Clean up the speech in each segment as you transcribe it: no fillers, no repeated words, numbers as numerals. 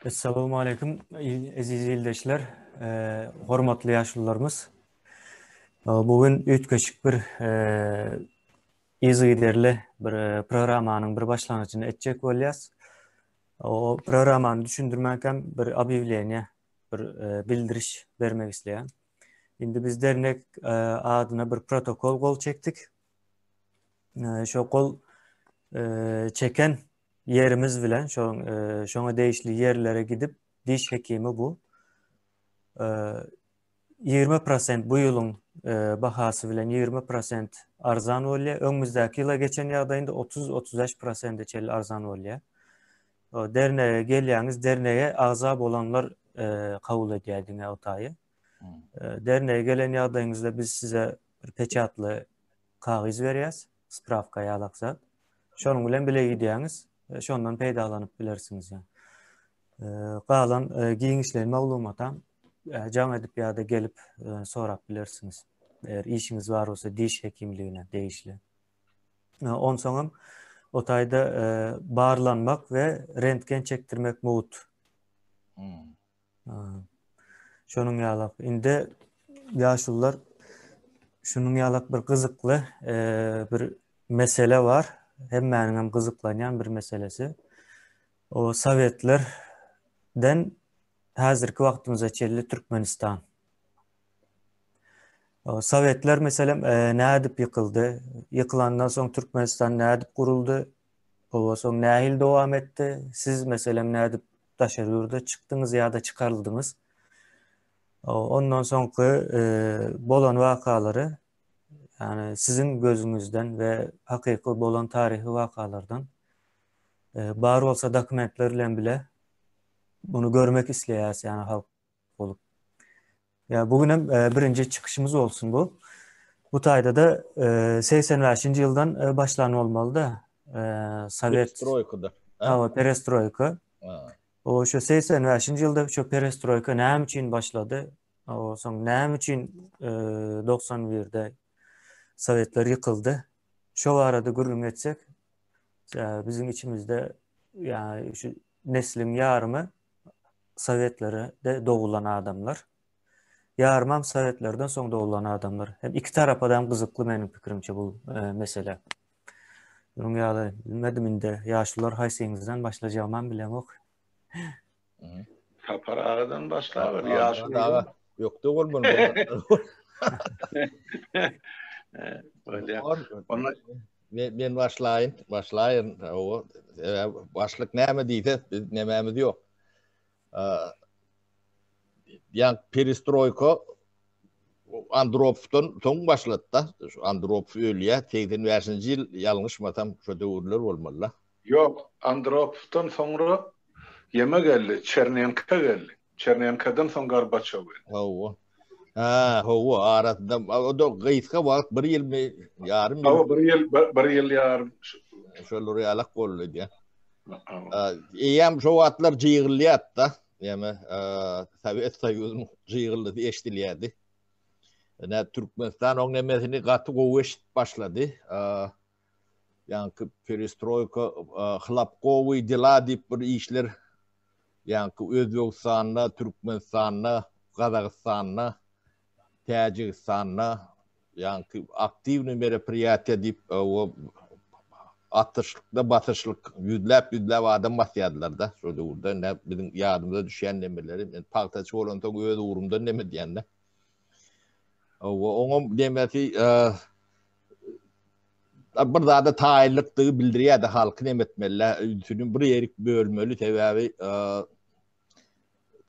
Essalamu aleýkum eziz ildeşler, hormatly ýaşulularymyz. Bu gün üýtgeşik bir yzygiderli bir programmanyň bir başlangyjyny etjek bolýas. O programmany düşündirmänkäm bir obýawleniýe, bir bildiriş bermek isleýän. Indi biz dernek adyna bir protokol gol çekdik. Şo gol çeken ýerimiz bilen şo şoňa degişli ýerlere gidip diş hekimi bu 20% bu ýylyň bahasy bilen 20% arzan bolýar. Öňümizdäki ýyla geçen ýagdaýynda 30-35%-e çenli arzan bolýar. Dernege gelýäňiz, dernege agza bolanlar kabul edýär diňe o taýy. Dernege gelen ýagdaýyňyzda biz size bir peçatly kagyz berýäs, sprawka ýalak zat. Şonuň bilen bile gidýäňiz, şondan peýdalanyp bilersiňiz. Galan giňişleýin maglumatam jaň edip ýa-da gelip sorap bilersiňiz. Eger işiňiz bar bolsa diş hekimligine degişli. Onsoňam o taýda barlanmak we rentgen çekdirmek mugt. Hmm. Şonuň ýalak. Indi ýaşulular şunuň ýalak bir gyzykly e, bir mesele bar. Hemmäniň hem gyzyklanýan bir meselesi. O Sowetlerden häzirki wagtymyza çenli Türkmenistan. Sowetler meselem e, nädip ýykyldy? Ýykylandan soň Türkmenistan nädip guruldy? Owa soň nähili dowam etdi? Siz meselem nädip daşary ýurda çykdyňyz ýa-da çykaryldyňyz? Ondan soňky e, bolan wakalary ýani siziň gözüňizden we hakyky bolan taryhy wakalardan e, bar bolsa dokumentler bilen bile bunu görmek isleýäs ýani halk bolup. Ýa bu günem e, birinji çykyşymyz bolsun bu. Bu taýda-da 85-nji e, ýyldan e, başlan bolmaly-da. Sowet Perestroýkada. Hawa, perestroýka. O şu 85-nji ýylda şu perestroýka näme üçin başlady? O soň näme üçin 91-de Sowetler ýykyldy? Şo barada gürrüň etsek, biziň içimizde ýa şu nesliň ýarymy Sowetlerde dogulan adamlar. Ýarymam Sowetlerden soň dogulan adamlar. Hem iki tarapadam gyzykly meniň pikirimçe bu e, mesele. Munuň ýaly bilmedim indi ýaşulular haýsyňyzdan başlajagymam bilemok. Sapar agadan başlaber ýaşuly. Aga ýokda bolmaly. Bolýar. Onda Men, men başlaýyn, başlaýyn. Hawa, başlyk näme diýse, biz nemämiz ýok. Ýa perestroýka Andropowdan soň başlady-da. Şu Andropow ölýär, 85-nji ýyl ýalňyşmasam şo döwürler bolmaly-da. Ýok, Andropowdan soňra ýeme geldi, Çernenko geldi. Çernenkodan soň Gorbaçow geldi. Hawa. Ha, hawa, arasynda o-da gysga wagt, bir ýylmy, ýarym ýyl. Hawa, bir ýyl, bir ýyl ýarym. Şolar ýalak boldy diýä. Eýýäm şo wagtlar jygylýardy-da. Ýa-da Sowet Soýuzynyň jygyldysy eşidilýärdi. Ine, Türkmenistan oň nemesini gaty gowy eşidip başlady. Ýaňky perestroýka, hlapkowyý dela diýip bir işler ýaňky Özbegistanda, Türkmenistanda, Gazagystanda, Täjigistanda ýaňky aktiwnyý meropriýatiýa diýip o atyşlykda basyşlyk ýüzläp-ýüzläp adam basýardylar-da şo döwürde. Ine biziň ýadymyza düşýän nemeleri. Men pagtaçy bolansoň öz ugrumdan neme diýende. Owa oňam nemesi bir zada taýynlykdygy bildirýärdi halky neme etmeli, ünsüni bir ýerik bölmeli sebäbi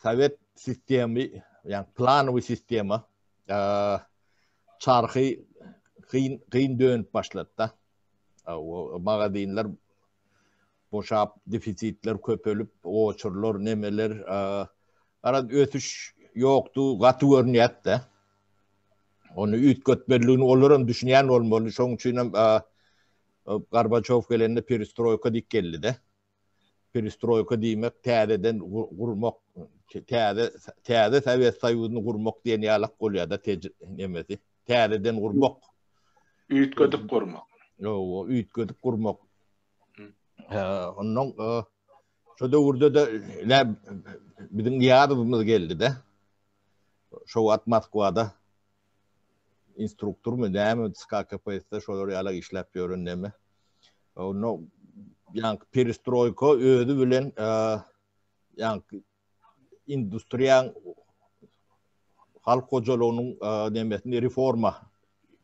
sowet sistemi, ýagny planowy sistema çarhy kyn kyn dönüp başlady-da. Magazinler boşap, defisitler köpelip, oçurlar, nemeler, garaz ösüş ýokdy, gaty görünýärdi-de. Ony üýtgetmelidigini olar hem düşünýän bolmaly. Şonuň üçin hem Gorbaçew gelende perestroýka diýip geldi-de. Perestroýka diýmek täzeden gurmak, täze täze Sowet Soýuzyny gurmak diýen ýalak bolýar-da nemesi. Täzeden gurmak. Üýtgedip gurmak. Ýowa, üýtgedip gurmak. Ondan. Şo döwürde-de nä biziň Nyýazowymyz geldi-de. Şo wagt Moskwada instruktormy näme SK KPS-de şolar ýalak işläp ýören neme. Onda ýaňky perestroýka özi bilen ýaňky industriýaň halk hojalygynyň nemesini reforma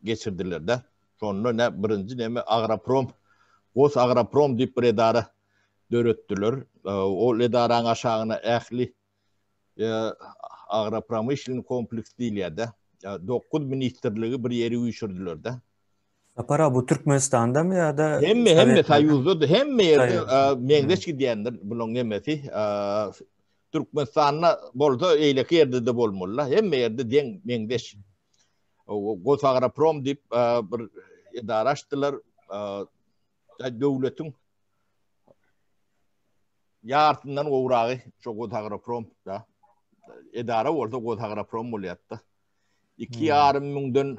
geçirdiler-de. Şonda ne birinji neme Agroprom, Gosagroprom diýip bir edara döretdiler. Ol edaraň aşagyna ähli agropromyşlennyý kompleks diýilýär-de. 9 ministrligi bir ýere üýşürdiler-de. Sapar aga bu Türkmenistandamy ýa-da Hemme hemme Soýuzda hemme ýerde meňzeş gidýändir bulaň nemesi. Türkmenistanda bolsa eýleki ýerde-de bolmaly-da. Hemme ýerde deň meňzeş. Gosagroprom diýip bir edara açdylar. Döwletiň ýarysyndan gowragy şo Gosagroprom da. Edara bolsa Gosagroprom bolýar-da. 2,5 müňden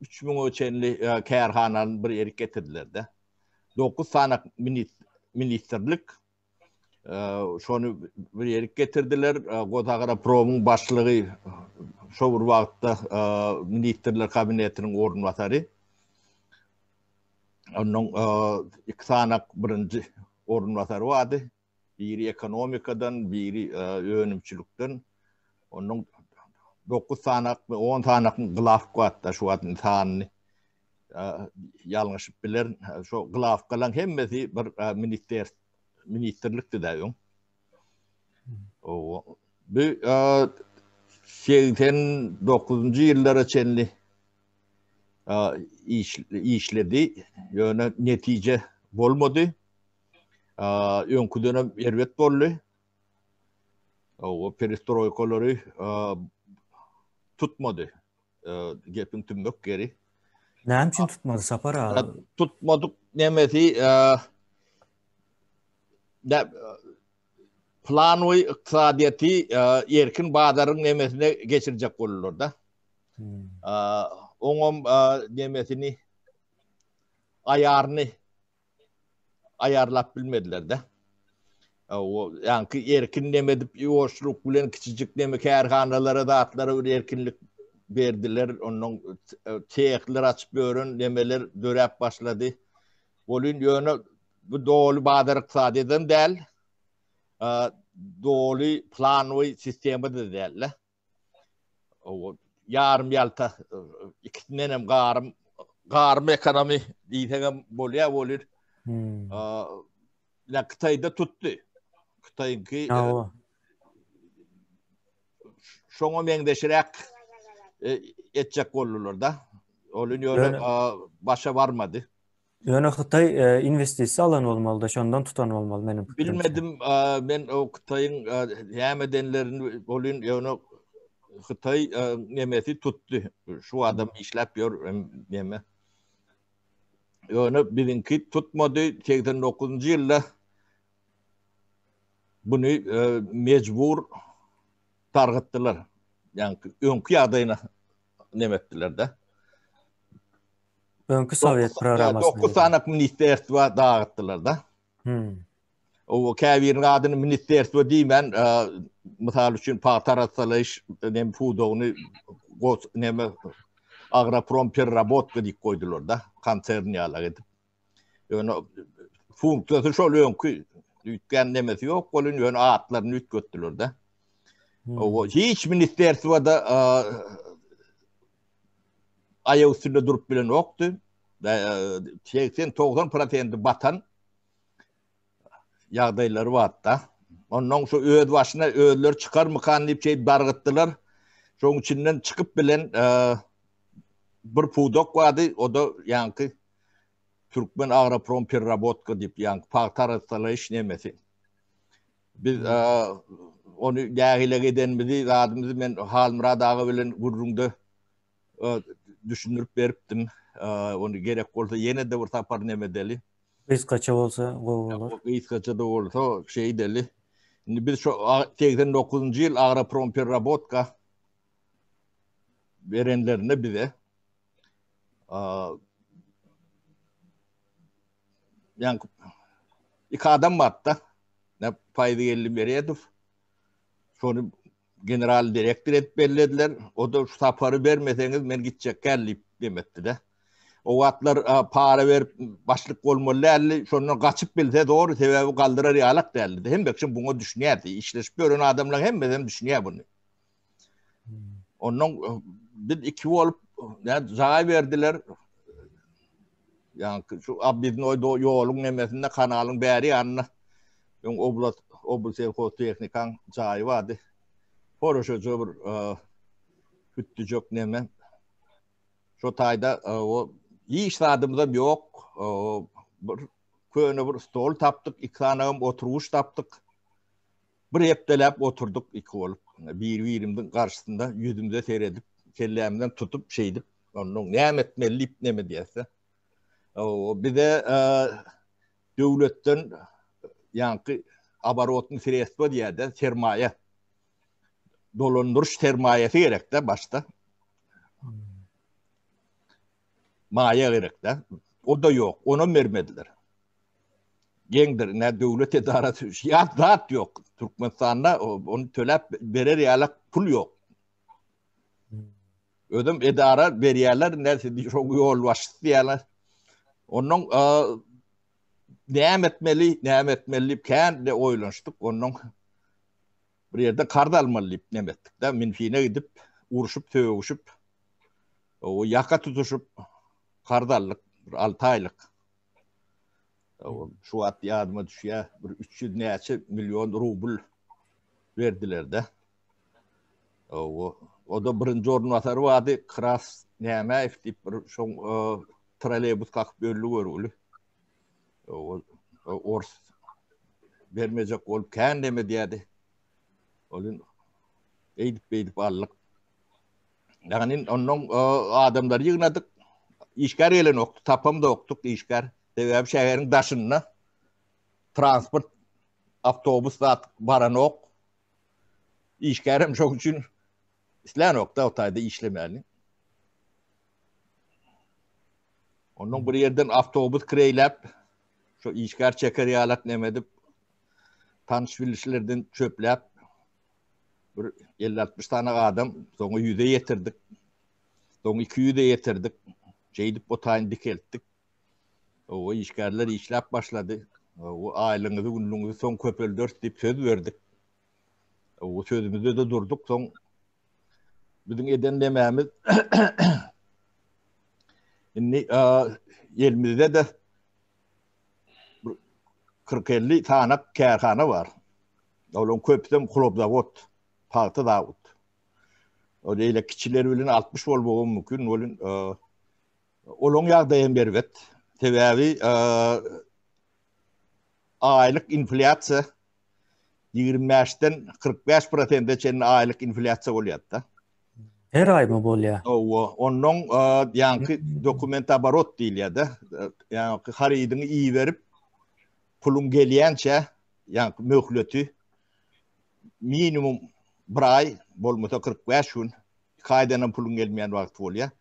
3 müňe çenli kärhanany bir ýerik getirdiler-de. 9 sany ministrlik şony bir ýerik getirdiler. Gosagropromyň başlygy şo bir wagtda ministrler kabinetiniň orunbasary. Onuň iki sany birinji orunbasary bardy. Biri ekonomikadan, biri önümçilikden. Onuň 9 sanakmy, 10 sanakmy glawka bardy, şu wagt sanyny ýalňyşyp bilerin. Şo glawkalaryň hemmesi bir minister ministrlikdi da öň. O bu 89-njy ýyllara çenli işledi. Ýöne netije bolmady. Öňküdenem erbet boldy. O perestroýkalary tutmady. Gepiň tümmek geri. Näme üçin tutmady Sapar aga? Tutmadyk nemesi planowy ykdysadyýeti erkin bazaryň nemesine geçirjek boldular da. Hmm. Oňam nemesini aýaryny aýarlap bilmediler-de. O ýaňky erkin neme edip ýuwaşlyk bilen kiçijik neme kärhanalara zatlara bir erkinlik berdiler. Ondan sehler açyp ýören nemeler döräp başlady. Bolyn ýöne bu doly bazar ykdysadyýetem däl. Doly planowy sistema da däl-de. O ýarym ýalta ikisinden hem garym garym ekonomi diýsek hem bolýar bolyr. Hmm. Ya Hytaýda tutdy. Hytaýyňky şoňa meňzeşräk e, etjek boldular da. Ol ýöne başa barmady. Ýöne Hytaý inwestisiýa alan bolmalyda, şondan tutan bolmaly meniň pikirimçe. Bilmedim, men o Hytaýyň näme edenlerini bolyn, ýöne Hytaý nemesi tutdy. Şu adam işläp ýör neme. Ýöne biziňki tutmady. 89-njy ýylda buny mejbur dargytdylar. Ýagny öňki ýagdaýyna neme etdiler-de. Öňki sowet programmasyny. 9 sanak ministerstwa dagytdylar-da. Hmm. O käbiriniň adyny ministerstwa diýmän, mysal üçin pagta arassalaýyş nem pudagyny gos neme agroprom pererabotka diýip goýdular-da, konsern ýalak edip. Ýöne funksiýasy şol öňki üýtgän nemesi ýok bolun, ýöne atlaryny üýtgetdiler-de. Hmm. O hiç ministerstwada aýak üstünde durup bilen ýokdy. 80-90 prosenti batan ýagdaýlary bardy. Ondan şu öz başyna özleri çykarmykan diýip şey dargytdylar. Şoň içinden çykyp bilen bir pudak bardy, o da ýaňky Türkmen Agroprom Perrabotka diýip, ýaňky pagta arassalaýyş nemesi. Biz ony nähile edenimizi, zadymyzy men Halmyrat aga bilen gürrüňde düşündirip beripdim. Ony gerek bolsa ýene-de bir sapar neme edeli. Gysgaça bolsa gowy bolar. Gysgaça-da bolsa şeýdeli. Indi biz şu 89-njy ýyl Agroprom Perrabotka berenlerinde bize ýaňky iki adam bardy-da. Ne Paýzygeldi Meredow. Şony general direktor edip bellediler. O-da şu sapary bermeseňiz men gitjek däl diýip demetdi-de. O wagtlar para berip başlyk bolmaly däldi. Şondan gaçyp bilse dogry, sebäbi galdyrar ýalak däldi. Hemme kişi buňa düşünýärdi. Işleşip ýören adamlaryň hemmesi hem düşünýär buny. Ondan biz iki bolup jaý berdiler. Ýa şu obýezdnoý ýoluň nemesinde kanalyň bäri ýanynda öň oblast oblselhoztehnikaň jaýy bardy. Horoşaja bir hütdüjek neme. Şo taýda o hiç zadymyzam ýok. Bir köne bir stol tapdyk, iki sanagam oturgyç tapdyk. Bir hepdeläp oturdyk iki bolup. Bir-birimiziň garşysynda ýüzümize seredip, kellämizden tutup şeýdip, onnoň näme etmeli diýip neme diýäs-de. Bize döwletden ýaňky oborotny sredstwo diýýär-de, sermaýa. Dolandyryş sermaýasy gerek-de başda. Maýa gerek-de. O-da ýok, onam bermediler. Geňdir, nä döwlet edarasy, ýa zat ýok. Türkmenistanda ony töläp berer ýalak pul ýok. Özüm edara berýärler, näse şoň ýolbaşçysy diýýärler. Ondan näme etmeli, näme etmeli diýip kän de oýlanyşdyk. Ondan bir ýerde karz almaly diýip näme etdik-de, Minfine gidip, urşup, sögüşip, o ýaka tutuşyp karz aldyk, bir 6 aýlyk. Şu wagt ýadyma düşýär, bir 300 näçe million rubl berdiler-de. O, o-da birinji orunbasary bardy, Kras Nämäýew diýip bir şoň trolleýbus kakyp öldi görgüli. O, ors bermejek bolup kän neme diýýärdi. Ol eýdip-beýdip aldyk. Ýagny ondan adamlary ýygnadyk. Işgär gelenokdy, tapamzokdyk işgär. Sebäbi şäheriň daşynda transport, awtobus zat baranok. Işgär hem şoň üçin islänokdy o taýda işlemäni. Ondan bir ýerden awtobus kireýläp, şo işgär çeker ýalak neme edip, tanyş bilişlerden çöpläp, bir 50-60 sany adam soňa ýüze ýetirdik. Soň 200-e ýetirdik. Şeýdip o taýyny dikeltdik. O işgärler işläp başlady. O aýlygyňyzy, günlügiňizi soň köpelderis diýip söz berdik. O sözümizde-de durduk. Soň biziň eden nemämiz indi elimizde-de 40-50 sany kärhana bar. Olaryň köpüsem hlobzawod, pagta zawod. O eýle kiçileri bilen 60 bolmagy mümkin, welin olaryň ýagdaýy hem erbet. Sebäbi aýlyk inflýasiýa 25-den 45 prosente çenli aýlyk inflýasiýa bolýar-da. Her aýmy bolýar? Hawa, onnoň ýaňky dokument oborot diýilýär-de. Ýaňky harydyňy iberip, puluň gelýänçä, ýaňky möhleti minimum bir aý, bolmasa 45 gün, iki aýdan hem puluň gelmeýän wagty bolýar.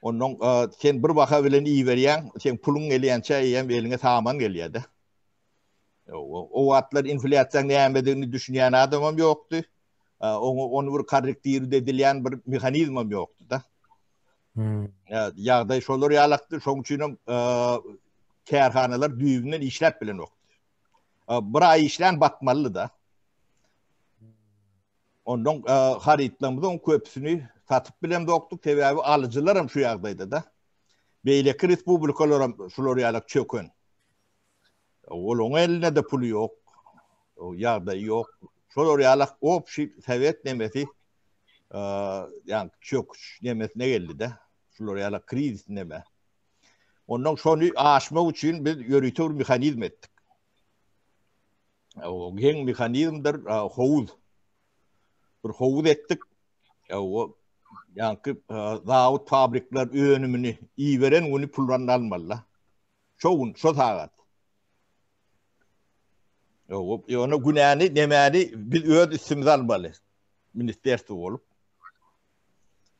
Onnoň sen bir baha bilen iberýäň, seň puluň gelýänçä eýýäm eliňe saman gelýär-de. O wagtlar inflýasiýaň nämedigini düşünýän adamam ýokdy. Oňa ony bir korrektirowat edilýän bir mehanizmem ýokdy-da. Hmm. Ýagdaý şolar ýalakdy, şoň üçin hem kärhanalar düýbünden işläp bilenokdy. Bir aý işlän batmalydy-da. Ondan harytlarymyzyň köpüsini satyp bilemzokdyk, sebäbi alyjylar hem şu ýagdaýda-da. Beýleki respublikalar hem şular ýalak çöken. Olaryň elinde-de puly ýok, ýagdaýy ýok. Şolar ýalak obşi sowet nemesi, ýagny çöküş nemesine geldi-de. Şular ýalak krizis neme. Ondan şony aşmak üçin biz ýörite bir mehanizm etdik. O geň mehanizmdir, howuz. Bir howuz etdik. O ýaňky zawod fabrikler önümini iberen güni puldan almaly. Şo gün, şo sagat. Ýok, ýöne günäni, nemäni biz öz üstümize almaly. Ministerstwo bolup.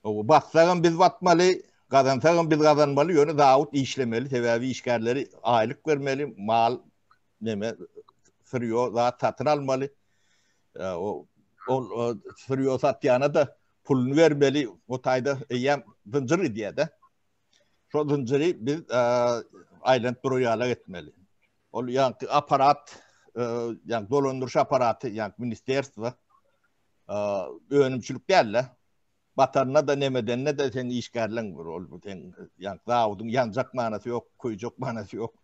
O batsagam biz batmaly, gazansagam biz gazanmaly, ýöne zawod işlemeli, sebäbi işgärleri aýlyk bermeli, mal neme. syrýo zat satyn almaly. O ol syrýo satýana-da puluny bermeli. O taýda eýýäm zynjyr gidýär-de. Şo zynjyry biz aýlanyp durar ýalak etmeli. Ol ýaňky aparat, ýaňky dolandyryş aparaty, ýaňky ministerstwo önümçilik däl-de. Batarynda-da, nemedende-de seň işgärleň bir ol seň ýaňky zawodyň ýanjak manasy ýok, köýjek manasy ýok.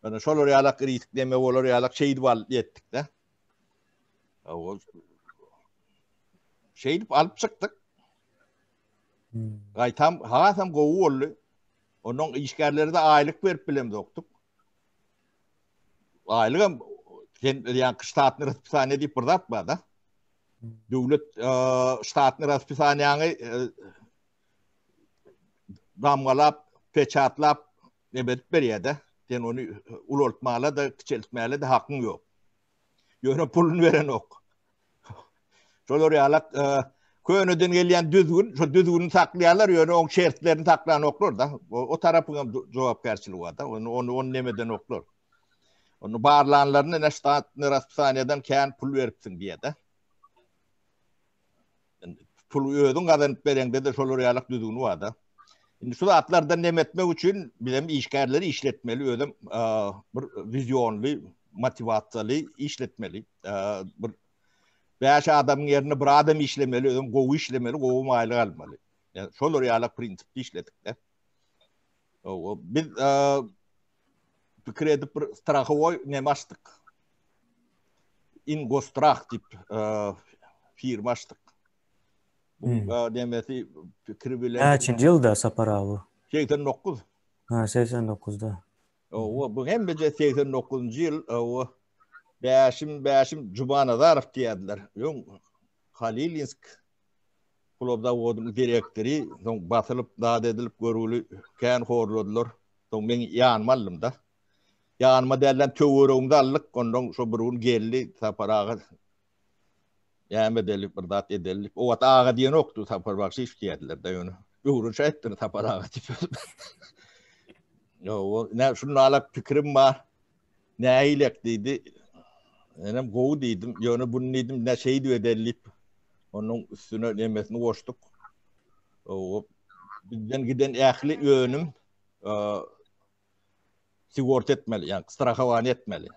Ýöne şolar ýalak risk neme bolar ýalak şeýdip alyp ýetdik-de. Şeýdip alyp çykdyk. Gaýtam hasam gowy boldy. Ondan işgärlere-de aýlyk berip bilemzokdyk. Aýlygam sen ýaňky ştatny raspisaniýa diýip bir zat bar-da. Döwlet ştatny raspisaniýaňy damgalap, peçatlap neme edip berýär-de. Sen ony ulaltmaga-da, kiçeltmäge-de hakyň ýok. Ýöne puluny berenok. Şolar ýalak köneden gelýän düzgün, şo düzgüni saklaýarlar, ýöne oň şertlerini saklanoklar-da. O tarapyň hem jogapkärçiligi bar-da. Ony ony ony neme edenoklar. Ony barlanlaryny ne ştatny raspisaniýadan kän pul beripsiň diýýär-de. Pul özüň gazanyp bereňde-de şolar ýalak düzgüni bar-da. Indi şu zatlardan neme etmek üçin bizem işgärleri işletmeli, özem bir wizionly, motiwasiýaly işletmeli. Bir bäş adamyň ýerine bir adam işlemeli, özem gowy işlemeli, gowy maýlyk almaly. Yani şolar ýalak prinsipde işledik-de. Biz pikir edip bir strahowoý neme açdyk. Ingostrah diýip firma açdyk. Bu hmm. demesi pikiri bilen. Näçinji ýylda Sapar abi? 89. Ha, 89-da. Owa, bu hemmeje 89-njy ýyl, owa. Bäşim, Bäşim Jumanazarow diýerdiler. Öň Halilinsk Pulab zawodynyň direktory, soň basylyp, zat edilip, görgüli kän horladylar. Soň men ýanyma aldym-da. Ýanyma dälden töweregimize aldyk. Ondan şo bir gün geldi Sapar aga. Näme edeli, bir zat edeli diýip. O wagt aga diýenokdy, Sapar Bagşyýew diýerdiler-de ýöne. Öwrenişäýipdir Sapar aga diýip. Ýo, näme şunalak pikirim bar. Nähilek diýdi. Menem gowy diýdim. Ýöne bunu diýdim, ne şeýdip edeli diýip. Onuň üstüne nemesini goşduk. O bizden giden ähli önüm sigorta etmeli, ýagny strahowaniýe etmeli.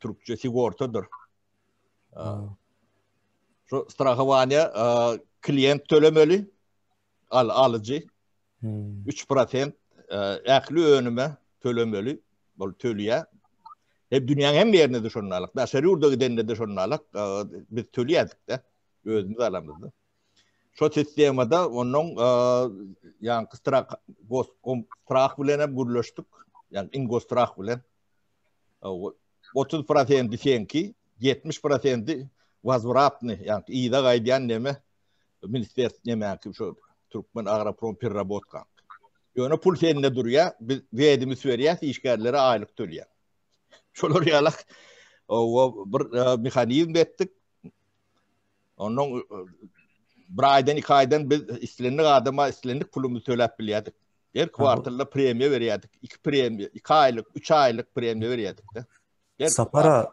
Türkçe sigortadyr. Şu strahowaniýe klient tölemeli, al alyjy. 3% ähli önüme tölemeli. Ol töleýär. Hep dünýäň hemme ýerinde-de şondan alak. Daşary ýurda gidende-de şondan alak. Biz töleýärdik-de. Özümiz alamyzda. Şo sistemada onuň ýaňky strah strah bilen hem gürleşdik. Ýagny Ingostrah bilen. 30 prosenti seňki, 70 prosenti wozwratny, ýagny yza gaýdýan neme Ministerstw nemäki şu Türkmen Agroprom Perrabotka. Ýöne pul sende durýar, biz wedimiz berýäs, işgärlere aýlyk tölýär. Şolar ýalak o bir e, mehanizm etdik. Ondan e, bir aýdan iki aýdan biz islendik adama islendik pulumyzy töläp bilýärdik. Her kwartalda premiýa berýärdik. Iki premiýa, iki aýlyk, üç aýlyk premiýa berýärdik-de. Sapara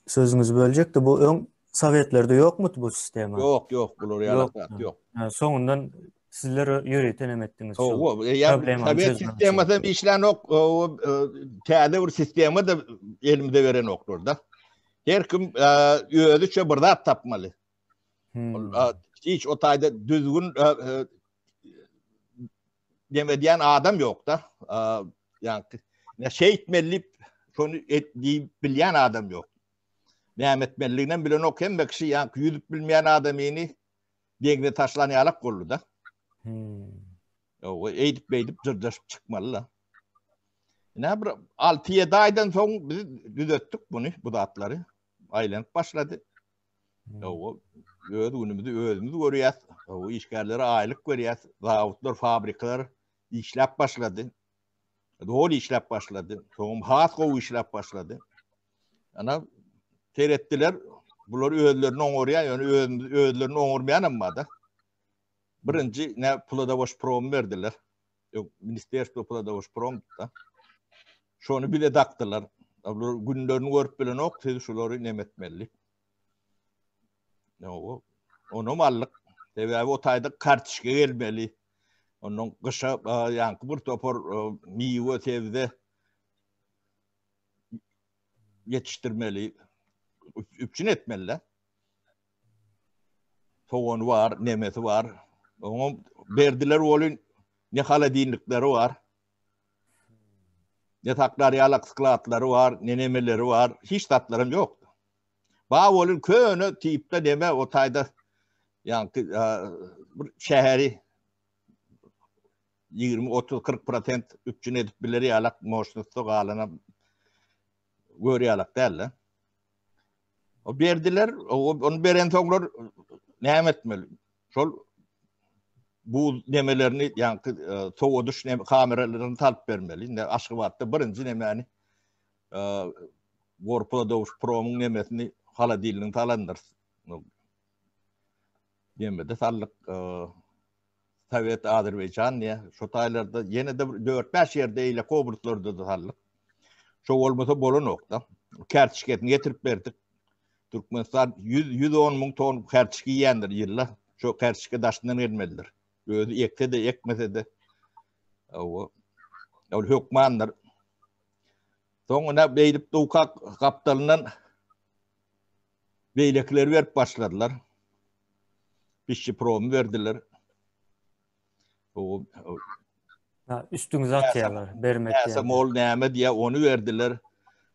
Sözüňizi böljekdi, bu öň Sowetlerde ýokmudy bu sistema? Ýok, ýok, bular ýaly zat ýok. Soňundan sizler ýörite näme etdiňiz? Hawa, Sowet sistemasy hem işlänok, täze bir sistema da elimize berenoklar-da. Her kim özüçe bir zat tapmaly. Hiç o taýda düzgün neme edýän adam ýok-da. Ýa-ni ne şeýtmeli diýip, şony et diýip bilýän adam ýok. Näme etmelidigini hem bilenok. Hemme kişi ýa ýüzüp bilmeýän adamyny deňze taşlan ýalak boldy-da. Hmm. Ýok, eýdip beýdip jyrjaşyp çykmaly-da. Ine bir 6-7 aýdan soň biz düzetdik buny, bu zatlary. Aýlanyp başlady. Ýok, öz günümizi özümiz görýäs. O işgärlere aýlyk berýäs. Zawodlar, fabrikalar işläp başlady. Doly işläp başlady. Soňam has gowy işläp başlady. Ana seretdiler. Bular özlerini oňarýar, ýöne özümiz özlerini oňarmaýan hem bar-da. Birinji ne pula prom berdiler. Ýok, Ministerstwo pula prom da. Şony bize dakdylar. Olar günlerini görüp bilenok, siz şulary neme etmeli. Ýok, onam aldyk. Sebäbi o taýda kartişka gelmeli. Ondan gyşa ýaňky bir topar miwe, sebze ýetişdirmeli, üpjün etmeli. Sogany bar, nemesi bar. Oňa berdiler welin ne holodilnikleri bar. Ne saklar ýalak skladlary bar, ne nemeleri bar. Hiç zatlaram ýok. Ba welin köne tipde neme o taýda ýaňky bir şäheri 20 30 40 prosent üpjün edip biler ýalak moşnusda galana gör ýalak däl-de. O berdiler, onu beren soňlar näme etmeli? Şol bu nemelerini, ýaňky e, sowadyş neme kameralaryny salyp bermeli. Indi Aşgabatda birinji nemäni e, Gorprodowş promyň nemesini holodilniň salandyr. Nemede saldyk e, Sowet Azerbaýjan diýä. Şo taýlarda ýene-de bir 4-5 ýerde eýle kobruslarda-da saldyk. Şo bolmasa bolanok-da. Kerçikesini getirip berdik. Türkmenistan 100-110 müň ton kerçik iýendir ýylda. Şo kerçike daşyndan gelmelidir. Özi ekse-de, ekmese-de. Owa. Ol hökmandyr. Soň ine beýdip dukak gapdalyndan Beýlekileri berip başladylar. Pişçi promy berdiler. O, Ha, üstüňize atýarlar, bermek diýýär. Mol näme diýýär, ony berdiler.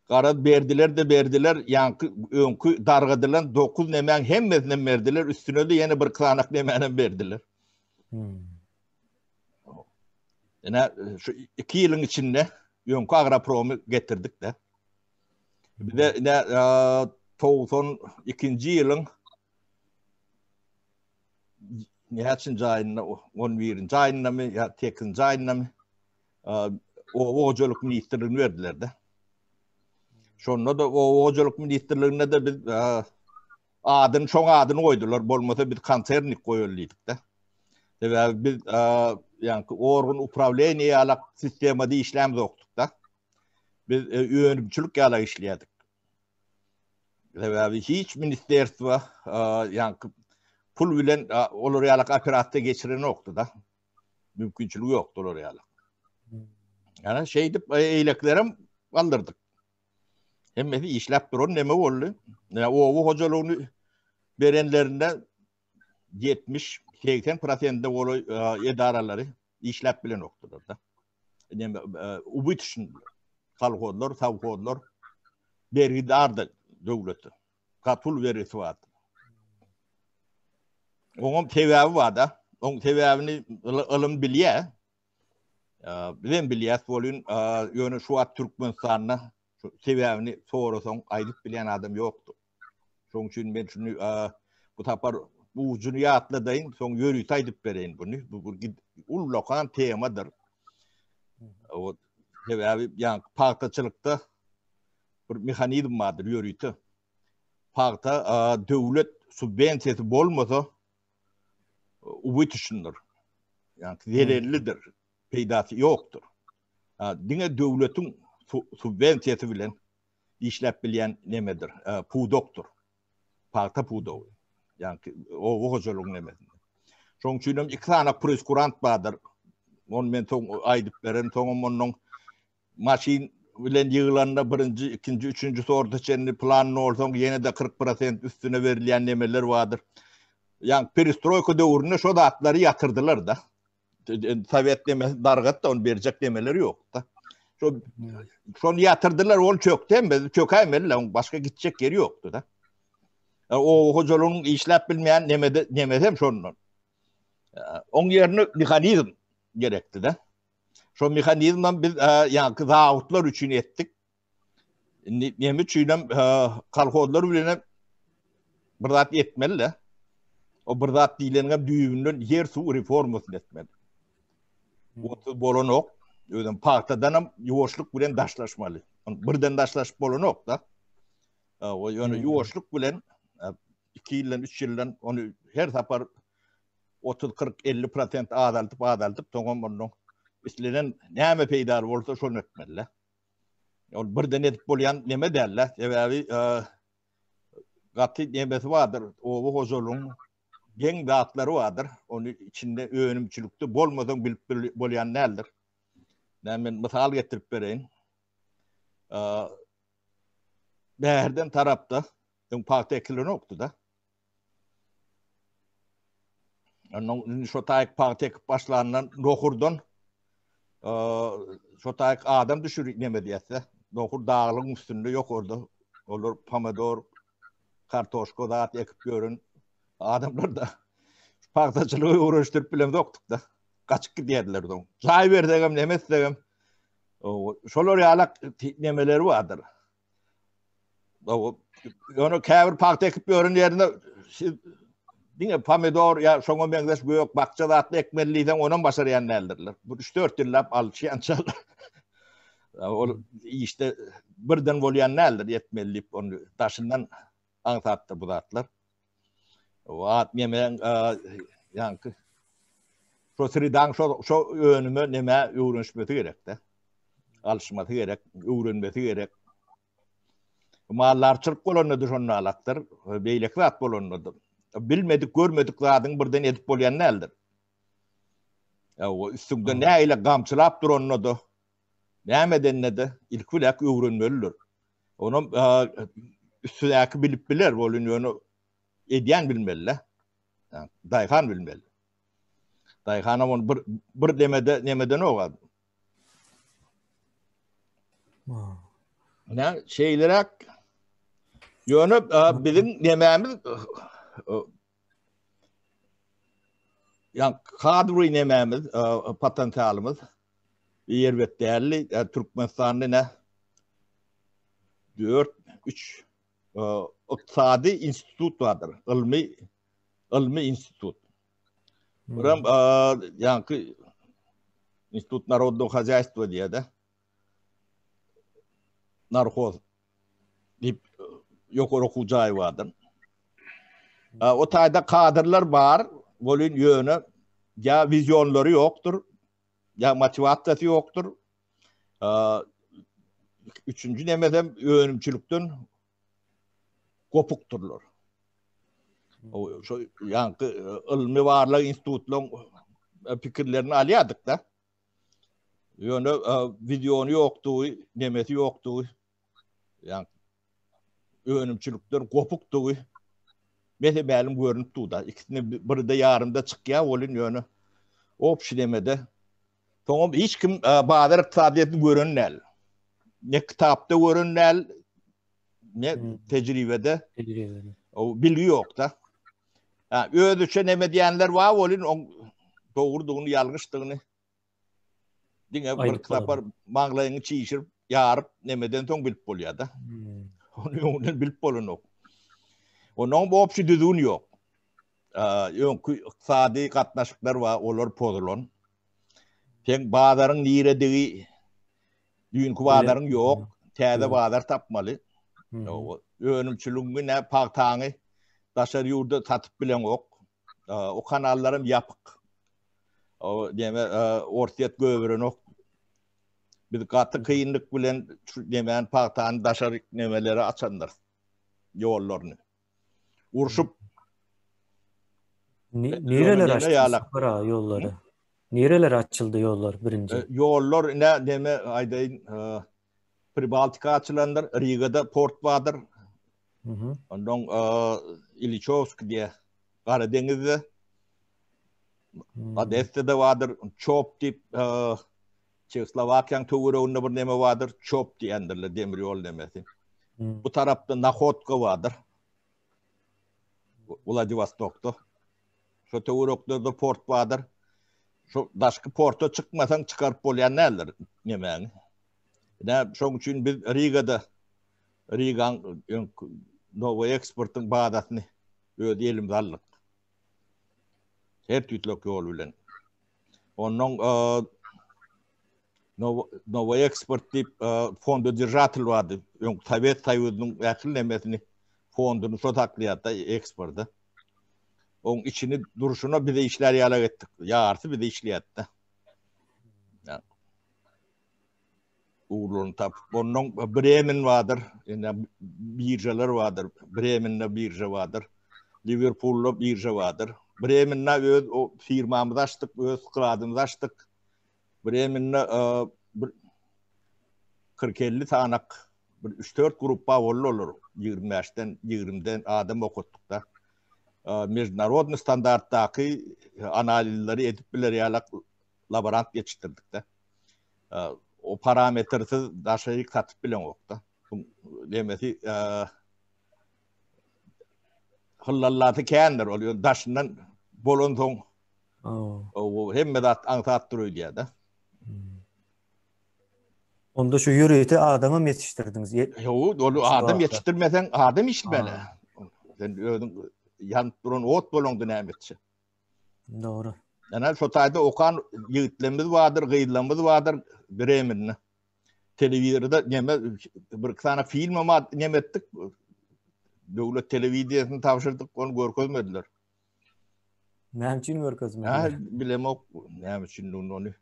Garaz berdiler de berdiler, ýaňky öňki dargadylan 9 nemäň hemmesini berdiler, üstüne de ýene bir sanak nemänem berdiler. Hmm. Ine şu 2 ýylyň içinde öňki agropromy getirdik de. Bize ine 92-nji ýylyň näçinji aýynda, 11-nji aýyndamy ýa 8-nji aýyndamy oba hojalyk ministrligini berdiler-de. Şonda da oba hojalyk ministrliginde de biz adyny şoň adyny goýdular. Bolmasa biz konsernik goýaly diýdik-de. Sebäbi biz ýa-ni organ uprawleniýe ýalak sistemada işlämzokdyk-da. Biz e, önümçilik ýaly işleýärdik. Sebäbi hiç ministerstwo e, ýaňky pul bilen e, olar ýaly operasiýa geçirenokdy da. Mümkinçiligi ýokdy olar ýaly. Ýani şeýdip eýleklerem galdyrdyk. Hemmesi işläp duran neme boldy? Ýa oba hojalygyny berenlerinde 70 80 prosente golaý edaralary işläp bilenokdylar da. Neme ubytşn kolhozlar, sowhozlar bergidardy döwlete. Pul bergisi bardy. Oňam sebäbi bar-da. Oň sebäbini ylym bilýär. Bizem bilýäs bolýun, ýöne şu wagt Türkmenistanda şu sebäbini sorasaň aýdyp bilýän adam ýokdur. Şoň üçin men şuny bu sapar bu ujuny ýatladaýyn, soň ýörite aýdyp bereýin buny. Bu bir ullakan temadyr. O sebäbi ýa pagtaçylykda bir mehanizm bardyr ýörite. Pagta döwlet subwensiýasy bolmasa ubytuşyndyr. Ýa zererlidir, peýdasy ýokdur. Diňe döwletiň subwensiýasy bilen işläp bilýän nemedir, pudakdyr. Pagta pudagy. Ýagny oba hojalygyň nemesinde. Şonuň üçin hem iki sany preskurant bardyr. Ony men soň aýdyp beren, soňam onuň maşyn bilen ýygylanda birinji, ikinji, üçünji sorta çenli plan bolsaň ýene-de 40% üstüne berilýän nemeler bardyr. Ýagny perestroýka döwründe şo zatlary ýatyrdylar-da. Sowet nemesi dargatdy, ony berjek nemeleri ýokdy. Şo şony ýatyrdylar, ol çökdi hem, çökäýmeli, oň başga gitjek ýeri ýokdy da. E, oba hojalygynyň işläp bilmeýän nemede nemesi hem şondan. E, oň ýerine mehanizm gerekdi de. Şo mehanizmem biz e, ýaňky zawodlar üçin etdik. Indi neme üçinem kolhozlar bilen hem bir zat etmeli-de. O bir zat diýleniň düýbünden ýer suw reformasyny etmeli. Otsuz bolanok. Özem pagtadan hem ýuwaşlyk bilen daşlaşmaly. Birden daşlaşyp bolanok da. O ýöne ýuwaşlyk bilen 2 ýyldan, 3 ýyldan ony her sapar 30, 40, 50 prosent azaldyp, azaldyp, soňam ondan islenen näme peýdaly bolsa şony etmeli. Ol birden edip bolýan neme däl-de, sebäbi gaty nemesi bardyr, oba hojalygyň geň zatlary bardyr. Ony içinde önümçilikde bolmasaň bilip bolýan däldir. Näme men mysal getirip bereýin. Bäherden tarapda öň pagta ekilenokdy-da. Ondan indi şo taýyk pagta ekip başlandan nohurdan şo taýyk adam düşür neme diýse. Nohur daglygyň üstünde ýokarda. Olar pomidor, kartoşka zat ekip ýören adamlar da pagtaçylygy öwrenişdirip bilemzokdyk da. Gaçyp gidýärdiler soň. Jaý bersegem, neme etsegem, şolar ýalak nemeleri bardyr. Ýöne käbir pagta ekip ýören ýerinde siz diňe pomidor ýa şoňa meňzeş gök bakja zatly ekmeli diýseň, onam başarýan däldirler. Bu 3-4 ýyllap alçýançalar. Ol işde birden bolýan däldir, ýetmeli diýip, ony daşyndan aňsatdyr bu zatlar. Wat nemeň ýaňky şo sridaň şo şo önüme neme öwrenişmesi gerekde. Alşmasy gerek, öwrenmesi gerek. Maldarçylyk bolanda da şonda alakdyr, beýleki zat bolanda da. Bilmedik, görmedik zadyň birden edip bolýan däldir. Ya o üstüňde näile gamçylap duranda da, näme edende de ilki bilen öwrenmelidir. Onam üstüdäki bilip biler, bolun ýöne edýän bilmeli. Daýhan bilmeli. Daýhanam ony bir bir demede nemeden oga. Ne şeýleräk ýöne biziň nemämiz ýa kadry nemämiz potensialymyz erbet däldi. Türkmenistanda ne 4 3 ykdysady institut bardyr. Ylmy ylmy institut. Buram ýaňky Institut narodnogo hozýaýstwa diýýär-de. Narhoz diýip ýokary okuw jaýy bardyr. O taýda kadrlar bar, welin ýöne ýa wizionlary ýokdur, ýa motiwasiýasy ýokdur. Üçünji nemesem önümçilikden gopukdyrlar. O şo ýaňky ylmy barlag institutlaryň pikirlerini alýardyk da. Ýöne wideony ýokdugy, nemesi ýokdugy, ýa önümçilikden gopukdygy mese-mälim görnüp dur-da. Ikisini birde ýarymda çykýar welin ýöne obşi nemede Soňam hiç kim bazar ykdysadyýetini gören däl. Ne kitapda gören däl, ne tejribede. Tejribede. O bilgi ýok-da. Ha, özüçe neme diýenler bar welin oň dogrudygyny, ýalňyşdygyny diňe bir sapar maňlaýyňy çişirip, ýaryp nemeden soň bilip bolýar-da. Hmm. Ony öňünden bilip bolanok. Onuň obşi düzgün ýok. Öňki ykdysady gatnaşyklar bar, olar pozulan. Seň bazaryň niredigi, düýnki bazaryň ýok, täze bazar tapmaly. Önümçiligiňi nä pagtaňy daşary ýurda satyp bileňok. O kanallaram ýapyk. O diýme Orsýet göberenok. Biz gaty kynlyk bilen şu nemäni pagtany daşary nemelere açandyrys ýollaryny. Urşup Nireler açdy ýollary? Nireler açyldy ýollar birinji? E, ýollar ine neme aýdaýyn, e, Pribaltika açylandyr, Rigada port bardyr. Mhm. Ondan e, Iliçowsk diýe Gara deňizde. Hmm. Odessada bardyr, Çop diýip Çehoslowakiýanyň töwereginde bir neme bardyr, Çop diýendirler, demir ýol nemesi. Hmm. Bu tarapda Nahodka bardyr. Wladiwostokda. Şo töwereklerde port bardyr. Şo daşky porta çykmasaň çykaryp bolýan däldir nemäňi. Ine şoň üçin biz Rigada Rigaň Nowo eksportyň bazasyny öz elimize aldyk. Her tüýtlek ýol bilen. Ondan Nowo eksport diýip fondodержатель bardy. Öň Sowet Soýuzynyň ähli nemesini fonduny şo saklaýardy eksporta. Oň içini durşuna bize işlär ýalak etdik. Ýarysy bize işleýärdi. Ugurlaryny tapyp, ondan Bremen bardyr, indi biržalar bardyr. Bremende birža bardyr. Liwerpulda birža bardyr. Bremende öz o firmamyzy açdyk, öz skladymyzy açdyk. Bremende bir 40-50 sanak bir 3-4 gruppa boldy olar. 25-den, 20-den adam okatdyk-da. Mejnarodny standartdaky analizleri edip biler ýaly laborant ýetişdirdik-de. O parametrsiz daşaryk satyp bileňok-da. Demesi hyllallasy kändir ol ýöne daşyndan bolansoň o hemme zat aňsatdyr öýdýär-de. Onda şu ýörite adamam ýetişdirdiňiz. Ýok, ol adam ýetişdirmeseň adam işlemeli. Sen özüň ýanyp duran ot bolaňda näme etjek? Dogry. Ýa şo taýda okan ýigitlerimiz bardyr, gyzlarymyz bardyr Bremende. Telewizorda neme bir iki sany film hem neme etdik. Döwlet telewideniýesini tabşyrdyk, ony görkezmediler. Näme üçin görkezmediler? Ha, bilemok näme üçindigini ony.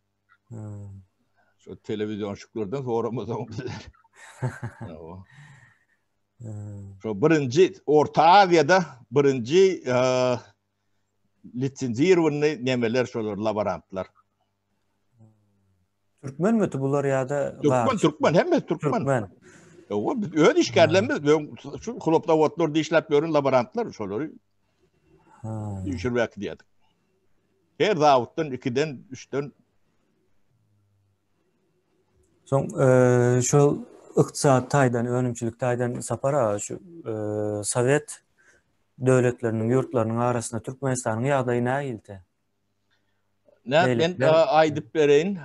Şu telewizionşiklerden soramasaň bizler. Şu birinji Orta Aziýada birinji lisenzirowanyny nemeler şolar laborantlar. Türkmen mi bular ýa-da Türkmen, türkmen, hemme türkmen. Türkmen. Ýok, biz öz işgärlerimiz şu hlopzavodlarda işläp ýören laborantlar şolary. Ha. Düşürmek diýdik. Her zawoddan ikiden, üçden Soň e, şol ykdysady taýdan, önümçilik taýdan Sapar aga şu e, sowet döwletleriniň, ýurtlarynyň arasynda Türkmenistanyň ýagdaýy nähildi? Nä, men aýdyp bereýin,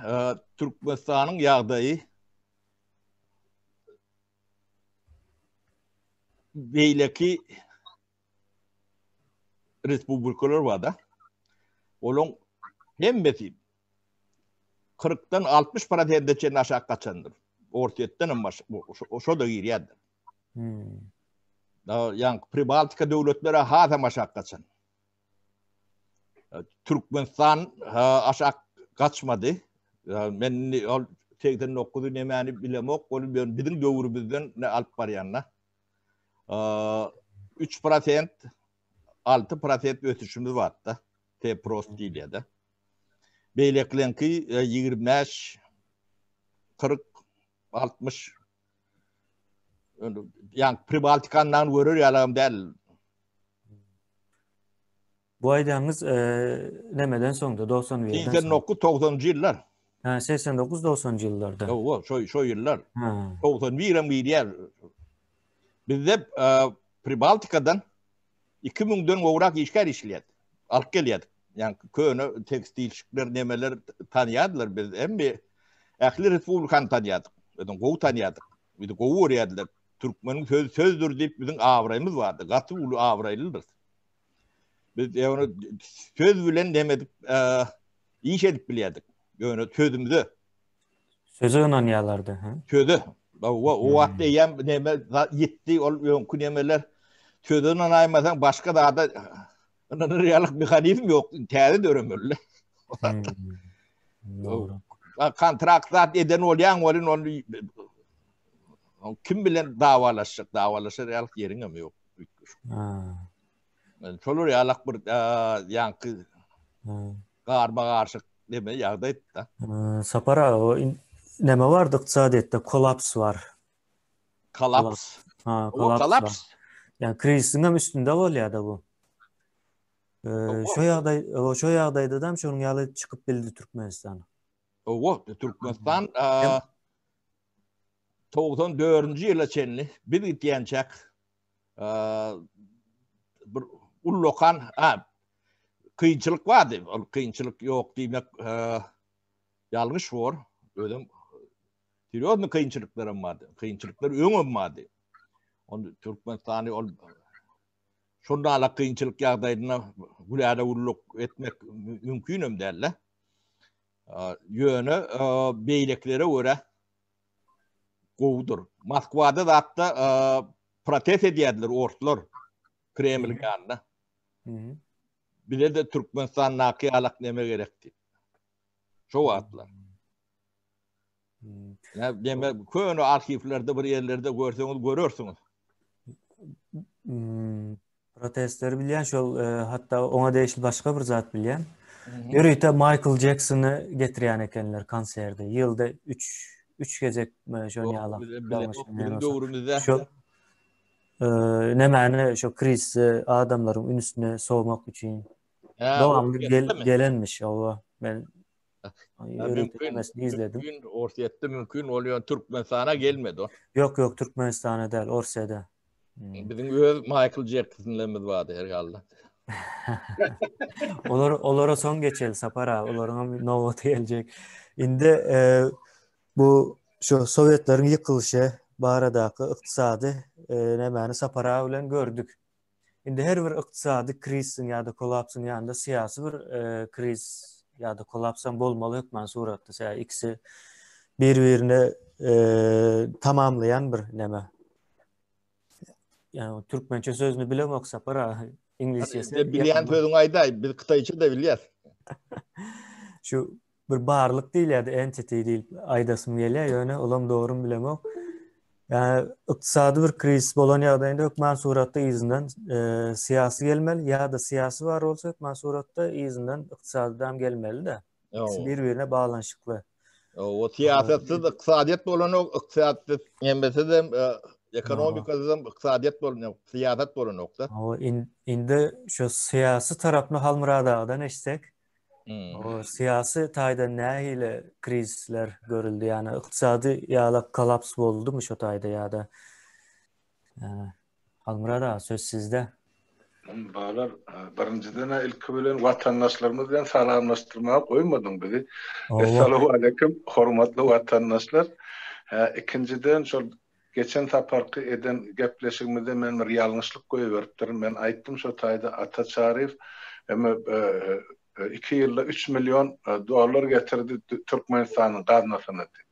Türkmenistanyň ýagdaýy beýleki respublikalar bar-da. Olaň hemmesi 40-dan 60 prosente çenli aşak gaçandyr. Orsýetden hem baş, şo da girýändir. Hmm. Da, ýa Pribaltika döwletleri hasam aşak gaçan. Türkmenistan aşak gaçmady. Men indi ol 89 nemäni bilemok, ol biziň döwrümizden ne alyp barýanda. 3 prosent 6 prosent ösüşimiz barda. T prost diýilýär-de. Beýlekileňki 25 40 60 ýa Pribaltikandan görer ýalagam däl. Bu aýdanyňyz e, nemeden soňda 91-den 89 90-njy ýyllar. Ha, 89 90-njy ýyllarda. Ýok, şo şo ýyllar. Ha. 91 hem girýär. Bizde e, Pribaltikadan 2000-den gowrak işgär işleýärdi. Alyp gelýärdik. Ýa köne tekstilşikler, nemeler tanýardylar biz. Hemme ähli respublikany tanýardyk. Özüň gowy tanýardyk. Bizi gowy görýärdiler. Türkmeniň sözi sözdür diýip biziň abraýymyz bardy. Gaty uly abraýlydyrys. Biz ýöne söz bilen neme edip, e, iş edip bilýärdik. Ýöne sözümize. Söze ynanýarlardy, ha? Söze. O o wagt eýýäm neme ýitdi, ol öňki nemeler. Söze ynanaýmasaň başga zada ynanar ýaly mehanizm ýok, täze döremeli. Hmm. Dogry. Kontrakt zat eden bolýaň welin ony kim bilen dawalaşjak, dawalaşar ýaly ýeriň hem ýok. Ha. Şolar ýalak bir ýaňky garma garşyk neme ýagdaýdy-da. Sapar aga, o neme bardy ykdysadyýetde kolaps bar. Kolaps. Ha, kolaps. Ýa krizisiň hem üstünde bolýar-da bu. Şo ýagdaý, şo ýagdaýda da şonuň ýaly çykyp bildi Türkmenistan. Owa, Türkmenistan 94-nji ýyla çenli biz gitýänçäk bir ullakan ha kynçylyk bardy. Ol kynçylyk ýok diýmek ýalňyş bor. Özem serýozny kynçylyklar hem bardy. Kynçylyklar öňem bardy. Ony Türkmenistany ol şonda ala kynçylyk ýagdaýynda güläle gulluk etmek mümkin hem däldi. Ýöne beýlekilere görä gowudyr. Moskwada zatda protest edýärdiler orslar Kremliň ýanynda. Bize-de Türkmenistandaky ýalak neme gerek diýip. Şo wagtlar. Ýa deme köne arhiwlerde bir ýerlerde görseňiz görersiňiz. Hmm. Protestleri bilýän şol e, hatda oňa degişli başga bir zat bilýän. Ýörite Michael Jacksony getirýän ekenler konserde. Ýylda 3 3 gezek şol ýaly. Biziň döwrümizde. Şol e, nämäni şo krizisi adamlaryň ünsüni sowmak üçin. Dowamly gel, gelenmiş owa. Men Mümkin, mümkin, Orsýetde mümkin ol ýöne Türkmenistana gelmedi o. Ýok, ýok, Türkmenistana däl, Orsýede. Hmm. Biziň öz Michael Jacksonlarymyz bardy her halda. Olar olara soň geçeli Sapar aga, olaryň hem nobaty geljek. Indi e, bu şu Sowetleriň ýykylyşy baradaky ykdysady e, nämäni Sapar aga bilen gördük. Indi her bir ykdysady krizisiň ýa-da kollapsyň ýanynda syýasy bir e, kriz ýa-da kollapsam bolmaly hökman suratda. Sebäbi ikisi bir-birini e, tamamlaýan bir näme. Ýa türkmençe sözüni bilemok Sapar aga. Iňlisçesi. Bilýän sözüňi aýdaý, biz hytaýça-da bilýäs. Şu bir barlyk diýilýärdi, entity diýip aýdasym gelýär, ýöne olam dogrymy bilemok. Ýa ykdysady bir krizis bolan ýagdaýynda hökman suratda yzyndan e, syýasy gelmeli ýa-da syýasy bar bolsa hökman suratda yzyndan ykdysadydam gelmeli-de. İkisi bir-birine baglanyşykly. O syýasatsyz ykdysadyýet bolanok, ykdysatsyz hemmesiz hem e, ekonomikasyz hem ykdysadyýet bolanok, syýasat bolanok-da. O indi şu syýasy tarapyny Halmyrat agadan eşitsek, Hmm. O syýasy taýdan nähili krizisler görüldi? Ýagny ykdysady ýalak kollaps boldumy şo taýda ýa-da Halmyrat aga söz sizde. Balar, birinjiden ilki bilen watandaşlarymyz bilen salamlaşdyrmaga goýmadyň bizi. Essalamu aleýkum, hormatly watandaşlar. Ikinjiden şol geçen saparky eden gepleşigimizde men bir ýalňyşlyk goýberipdirin. Men aýtdym şo taýda Ata Çaryýew eme iki ýylda üç million dollar getirdi Türkmenistanyň gaznasyna diýip.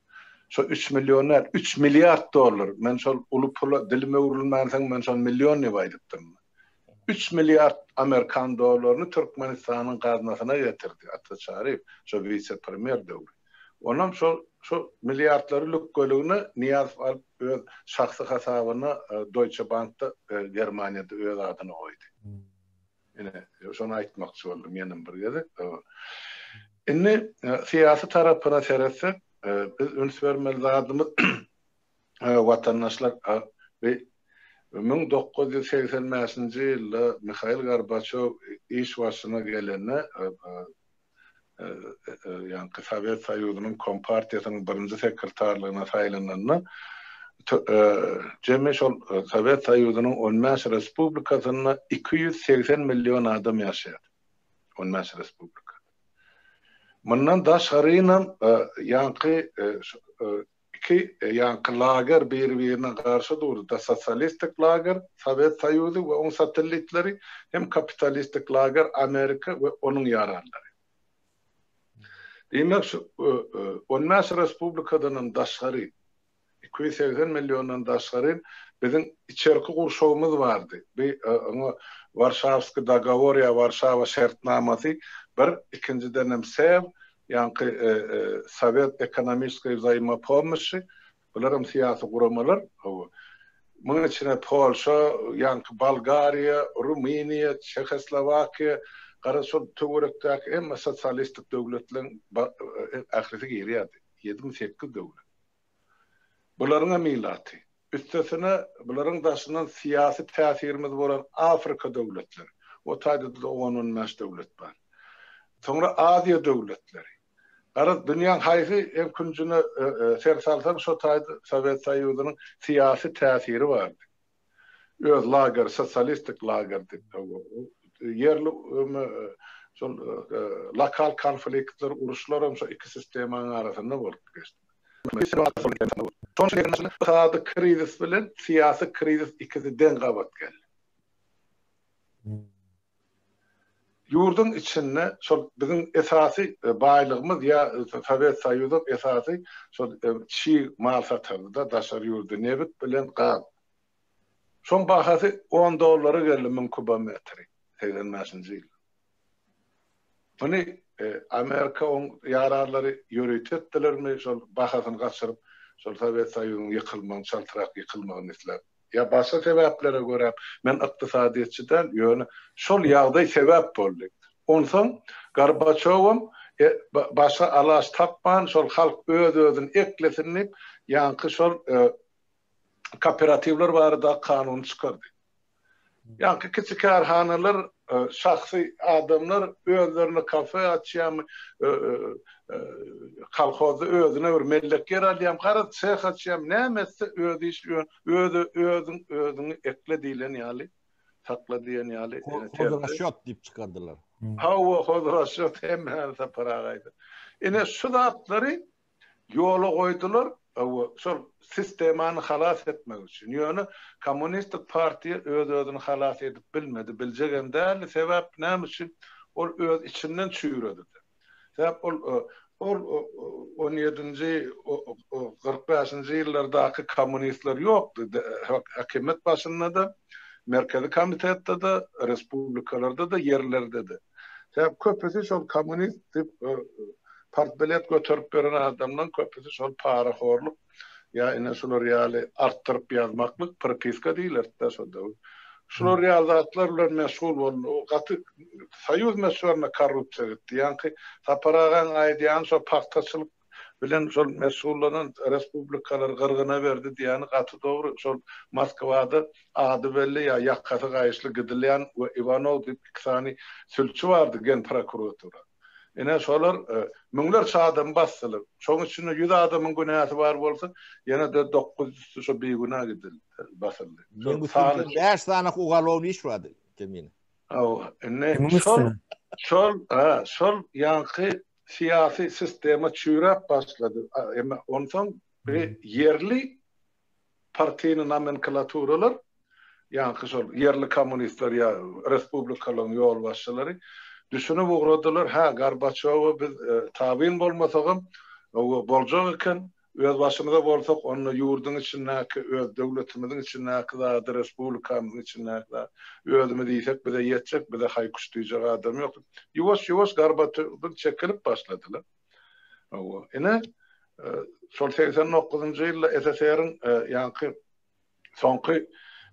Şo üç million däl, üç milliard dollar. Men şol uly pula dilim öwrülmänsoň men şony million diýip aýdypdyryn. Üç milliard amerikan dollaryny Türkmenistanyň gaznasyna getirdi Ata Çaryýew, şo wise-premýer döwri. Onam şol şo milliardlary lükgeligine Nyýazow alyp öz şahsy hasabyna Deutsche Bankda Germaniýada öz adyna goýdy. Ine, şony aýtmakçy boldum ýenem bir gezek. Indi syýasy tarapyna seretsek, biz üns bermeli zadymyz watandaşlar bi 1985-nji ýylda Mihail Gorbaçew iş başyna gelende ýaňky Sowet Soýuzynyň Kompartiýasynyň birinji sekretarlygyna saýlananda jemi şol Sowet Soýuzynyň on bäş respublikasynda 280 million adam ýaşaýardy. On bäş respublika. Mundan daşgarynam ýaňky Iki ýaňky lager biri-birine garşy durdy-da, sosialistik lager, Sowet Soýuzy we oň satellitleri, hem kapitalistik lager, Amerika we onuň ýaranlary. Diýmek, şu on bäş respublikadanam daşgary, 280 milliondan daşgary biziň içerki gurşawymyz bardy. Bi oňa Warşawskiý dogowor ýa Warşawa şertnamasy bir, ikinjidenem SEW, Ýaňky Sowet ekonomiçeskoý wzaimopomoşi, bularam syýasy guramalar, hawa. Munuň içine Polşa, ýaňky Bolgariýa, Rumyniýa, Çehoslowakiýa, garaz şol töwerekdäki hemme sosialistik döwletleriň ählisi girýärdi. Ýedimi, sekiz döwlet. Bularyňam ilaty. Üstesine, bularyň daşyndan syýasy täsirimiz bolan Afrika döwletleri, o taýda-da on-on bäş döwlet bar. Soňra Aziýa döwletleri. Garaz, dünýäň haýsy hem künjüne ser salsaň, şo taýda Sowet Soýuzynyň syýasy täsiri bardy. Öz lageri, sosialistik lager diýip, ýerli şol lokal konfliktler, uruşlar hem şo iki sistemanyň arasynda bolup geçdi. Ykdysady krizis bilen syýasy krizis ikisi deň gabat geldi. Ýurduň içinde şol biziň esasy baýlygymyz ýa Sowet Soýuzyň esasy şol çig mal satardy-da daşary ýurda nebit bilen gaz. Şoň bahasy on dollara geldi müň kubometri segsen bäşinji ýylda. Muny. Amerika oň ýaranlary ýörite etdilermi şol bahasyny gaçyryp, şol Sowet Soýuzynyň ýykylmagyny, çaltrak ýykylmagyny isläp. Ýa başga sebäplere görä, men ykdysadyýetçi däl, ýöne şol ýagdaý sebäp boldy. Onsoň Gorbaçýowam başga alaç tapman, şol halk öz-özüni eklesin diýip, ýaňky şol kooperatiwler barada kanuny çykardy. Ýaňky kiçi kärhanalar, şahsy adamlar özlerine kafe açýarmy, kolhozda özüne bir mellek ýer alýarmy, garaz seh açýarmy, näme etse öz işi, öz özüň özüňi ekle diýlen ýaly, sakla diýen ýaly. Hozrasýot diýip çykardylar. Hawa, hozrasýot hemmäni Sapar aga aýdan. Ine şu zatlary Ýola goýdular, hawa, şol sistemany halas etmek üçin. Ýöne kommunistik partiýa öz-özüni halas edip bilmedi, biljegem däldi. Sebäp näme üçin? Ol öz içinden çüýredi-de. Sebäp ol ol on ýedinji, 45-nji ýyllardaky kommunistler ýokdy. Häkimiýet başynda-da, Merkezi komitetde-de, respublikalarda-da, ýerlerde-de. Sebäp köpüsi şol kommunist diýip partbilet göterip beren adamlaryň köpüsi şol parahorluk ýa ine şular ýaly artdyryp ýazmaklyk, propiska diýilerdi-dä şo döwür. Şular ýaly zatlar bilen meşgul boldy. O gaty soýuz möçberinde korrupsiýa gitdi. Ýaňky Sapar agaň aýdýany şo pagtaçylyk bilen şol meşgullanan respublikalary gyrgyna berdi diýýäni gaty dogry. Şol Moskwada ady belli ýa ýakasy gaýyşly Gidilýan we Iwanow diýip iki sany sülçi bardy genprokuratura. Ine şolar müňlerçe adamy basdylar. Şoň içinde ýüz adamyň günäsi bar bolsa, ýene-de 900-üsi şo bigünä gidildi, basyldy. Meň üstümde bäş sany ugalownyý iş bardy, Kemine. Hawa, indi şol şol şol ýaňky syýasy sistema çüýräp başlady. Emma onsoň bir ýerli partiýny nomenklaturalar, ýaňky şol ýerli kommunistler ýa respublikalaryň ýolbaşçylary düşünip ugradylar, hä, Gorbaçýowa biz tabyn bolmasagam, boljak eken, Öz başymyza bolsak, onda ýurduň içindäki, öz döwletimiziň içindäki zady, respublikamyzyň içindäki zady özümiz iýsek, bize ýetjek, bize haý-küş diýjek adam ýok diýip, ýuwaş-ýuwaş Gorbaçýowdan çekilip başladylar. Hawa, ine, şol 89-njy ýylda SSR-iň ýaňky Soňky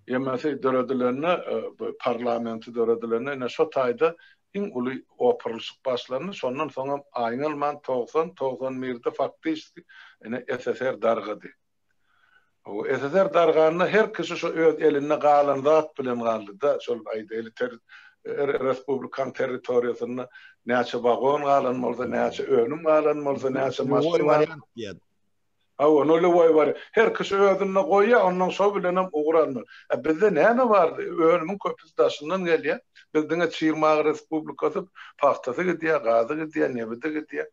ýemesi döredilende, bu parlamenti döredilende ine şo taýda iň uly opurylyşyk başlandy. Şondan soňam aýňalman 90, 91-de faktiçeski ine SSR dargady. Bu SSR darganda her kişi şo öz elinde galan zat bilen galdy-da, şol aýdaýly ter respublikaň territoriýasynda näçe wagon galan bolsa, näçe önüm galan bolsa, näçe maşyn galan. Hawa, nolewoi bar. Her kişi özünde goýýar, onnoň şo bilenem ugur almaly. A bizde näme bardy? Önümiň köpüsi daşyndan gelýär. Biz diňe çig mal respublikasy, pagtasy gidýär, gazy gidýär, nebidi gidýär.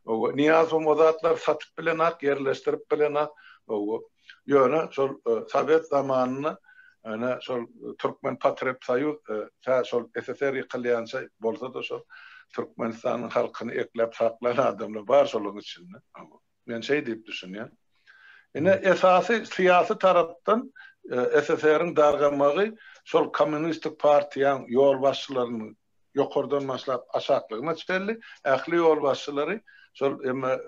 Hawa, Nyýazowam o zatlary satyp bilenak, ýerleşdirip bilenak. Hawa. Ýöne şol sowet zamanynda ene şol Türkmenpotrebsoýuz tä şol SSR ýykylýança bolsa-da şol Türkmenistanyň halkyny ekläp saklan adamlar bar şolaryň içinde. Hawa. Men şeý diýip düşünýän. Ine, esasy syýasy tarapdan SSR-iň dargamagy şol kommunistik partiýaň ýolbaşçylarynyň ýokardan başlap aşaklygyna çenli ähli ýolbaşçylary şol emme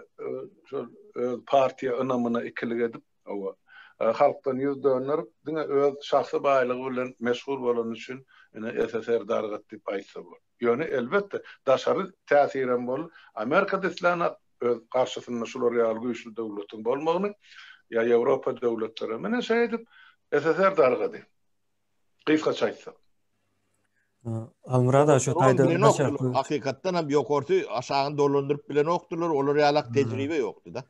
şol öz partiýa ynamyna ikilik edip, hawa, halkdan ýüz dönderip, diňe öz şahsy baýlygy bilen meşgul bolany üçin ine SSR dargady diýip aýtsa bolar. Ýöne elbetde daşary täsirem boldy. Amerikada islänok öz garşysynda şular ýaly güýçli döwletiň bolmagyny, ýa Ýewropa döwletleri. Mine şeýdip SSR dargady. Gysgaça aýtsak. Halmyrat aga şu taýda daşarky Hakykatdan hem ýokarsy aşagyny dolandyryp bilenokdylar, olar ýalak tejribe ýokdy-da.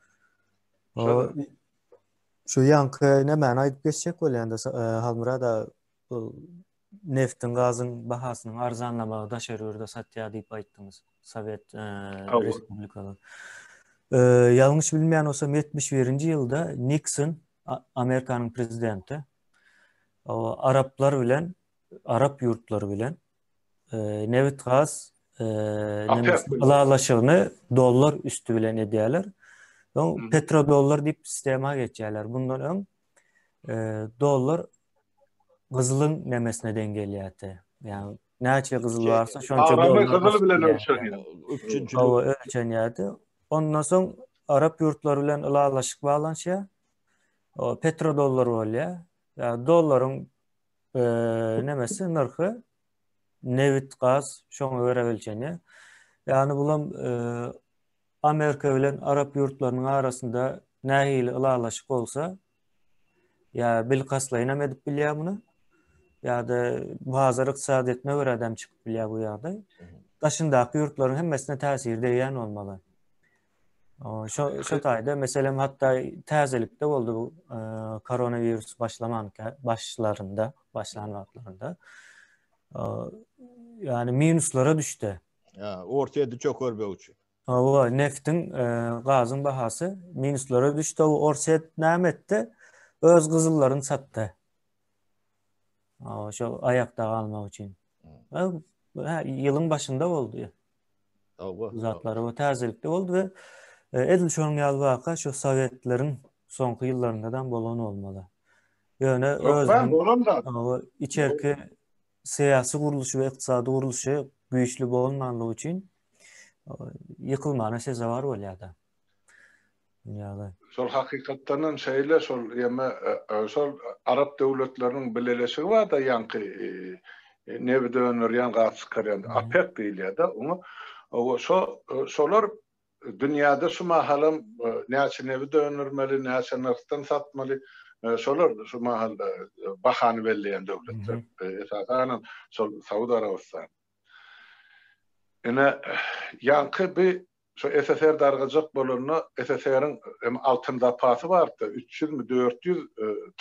Şu ýaňky nämäni aýdyp geçjek bolýan-da Halmyrat aga, bu neftiň, gazyň bahasynyň arzanlamagy daşary ýurda satýar diýip aýtdyňyz. Sowet respublikalar. Ýalňyş bilmeýän bolsam 71-nji ýylda Nikson Amerikanyň prezidenti araplar bilen arap ýurtlary bilen nebit gaz ylalaşygyny dollar üsti bilen edýärler. Soň petrodollar diýip sistema geçýärler. Bundan öň dollar gyzylyň nemesine deň gelýärdi. Ýagny näçe gyzyl barsa şonça Agramy gyzyl bilen ölçenýär. Üpjünçilik. Hawa, ölçenýärdi. Ondan soň arap ýurtlary bilen ylalaşyk baglanşýar. O petrodollar bolýar. Ýa dollaryň e, nemesi nyrhy nebit, gaz şoňa görä ölçenýär. Ýagny bulam e, Amerika bilen arap ýurtlarynyň arasynda nähili ylalaşyk bolsa, ýa bilkastlaýyn hem edip bilýär muny, ýa-da bazar ykdysadyýetine görä hem çykyp bilýär bu ýagdaý. Daşyndaky ýurtlaryň hemmesine täsiri degýän bolmaly. Şo şo taýda meselem hatda täzelikde boldy bu e, koronawirus başlamanka başlarynda, başlan wagtlarynda. E, ýani minuslara düşdi. Ýa, Orsýeti çökermek üçin. Hawa, neftiň, e, gazyň bahasy minuslara düşdi. Orsýet näme etdi? Öz gyzyllaryny satdy. Hawa, şo aýakda galmak üçin. Ha, ýylyň başynda boldy. Hawa. Bu zatlar o täzelikde boldy we e, edil şonuň ýaly waka şu sowetleriň soňky ýyllarynda bolan bolmaly. Ýöne özüniň bolan zat. Içerki syýasy gurluşy we ykdysady gurluşy güýçli bolmanlygy üçin ýykylmana sezewar bolýar-da. Ýaly. Şol hakykatdan hem şeýle şol ýeme e, e, şol arap döwletleriniň bileleşigi bar-da ýaňky e, nebit öndürýän, gaz çykarýan OPEC diýilýär-de oňa. Şo şolar Dünýäde şu mahalam näçe nebit öndürmeli, näçe nyrhdan satmaly, şolar şu mahal bahany belleýän döwletler. Esasanam şol Saud Arabystany. Ine, ýaňky bi şu SSR dargajak bolanda SSR-iň hem altyn zapasy bardy, 300-mi, 400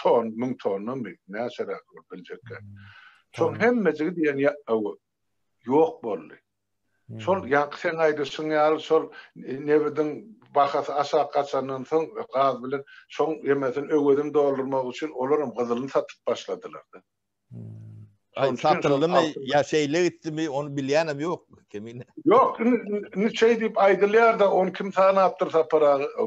ton, 1000 tonnamy, näçeräk bolup biljekkä. Şoň hemmejigi diýen ýok boldy. Şol ýaňky seň aýdyşyň ýaly şol nebidiň bahasy aşak gaçandan soň gaz bilen şoň ýemesini öwezini doldurmak üçin olaram gyzylyny satyp başladylar-da. Aý satyldymy ýa şeýle gitdimi ony bilýänem ýok kemine. Ýok indi şeý diýip aýdylýar-da ony kim sanapdyr Sapar aga.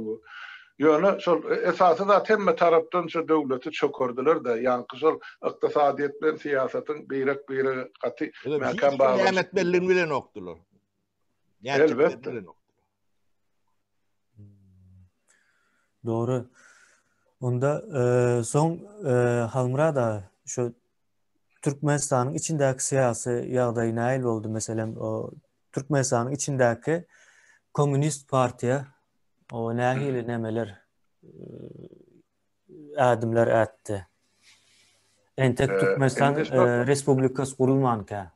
Ýöne şol esasy zat hemme tarapdan şu döwleti çökerdiler-de, ýaňky şol ykdysadyýet bilen syýasatyň birek-birege gaty mäkäm baglanyşykly. Näme etmelidigini bilenokdylar. Elbetde. Dogry. Onda soň Halmyrat aga şu Türkmenistanyň içindäki syýasy ýagdaý nähili boldy? Meselem, Türkmenistanyň içindäki kommunist partiýa o nähili nemeler ädimler ätdi? Entek Türkmenistan Respublikasy gurulmanka,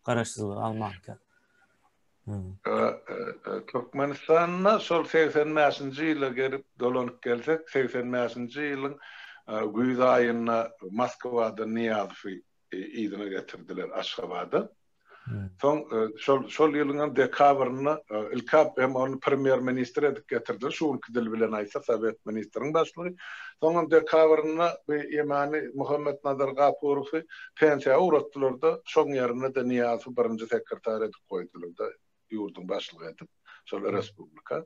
garaşsyzlygy almanka. Türkmenistanda şol 85-nji ýyla gelip dolanyp gelsek, 85-nji ýylyň güýz aýynda Moskwada Nyýazowy yzyna getirdiler Aşgabada. Soň şol şol ýylyň hem dekabrynda ilki hem ony premýer-ministr edip getirdiler, şu günki dil bilen aýtsak, sowet ministriň başlygy. Soň hem dekabrynda bu ýemany Muhammetnazar Gapurowy pensiýa ugratdylar-da, şoň ýerine-de Nyýazowy birinji sekretar edip goýdular-da, ýurduň başlygy edip, şol respublika.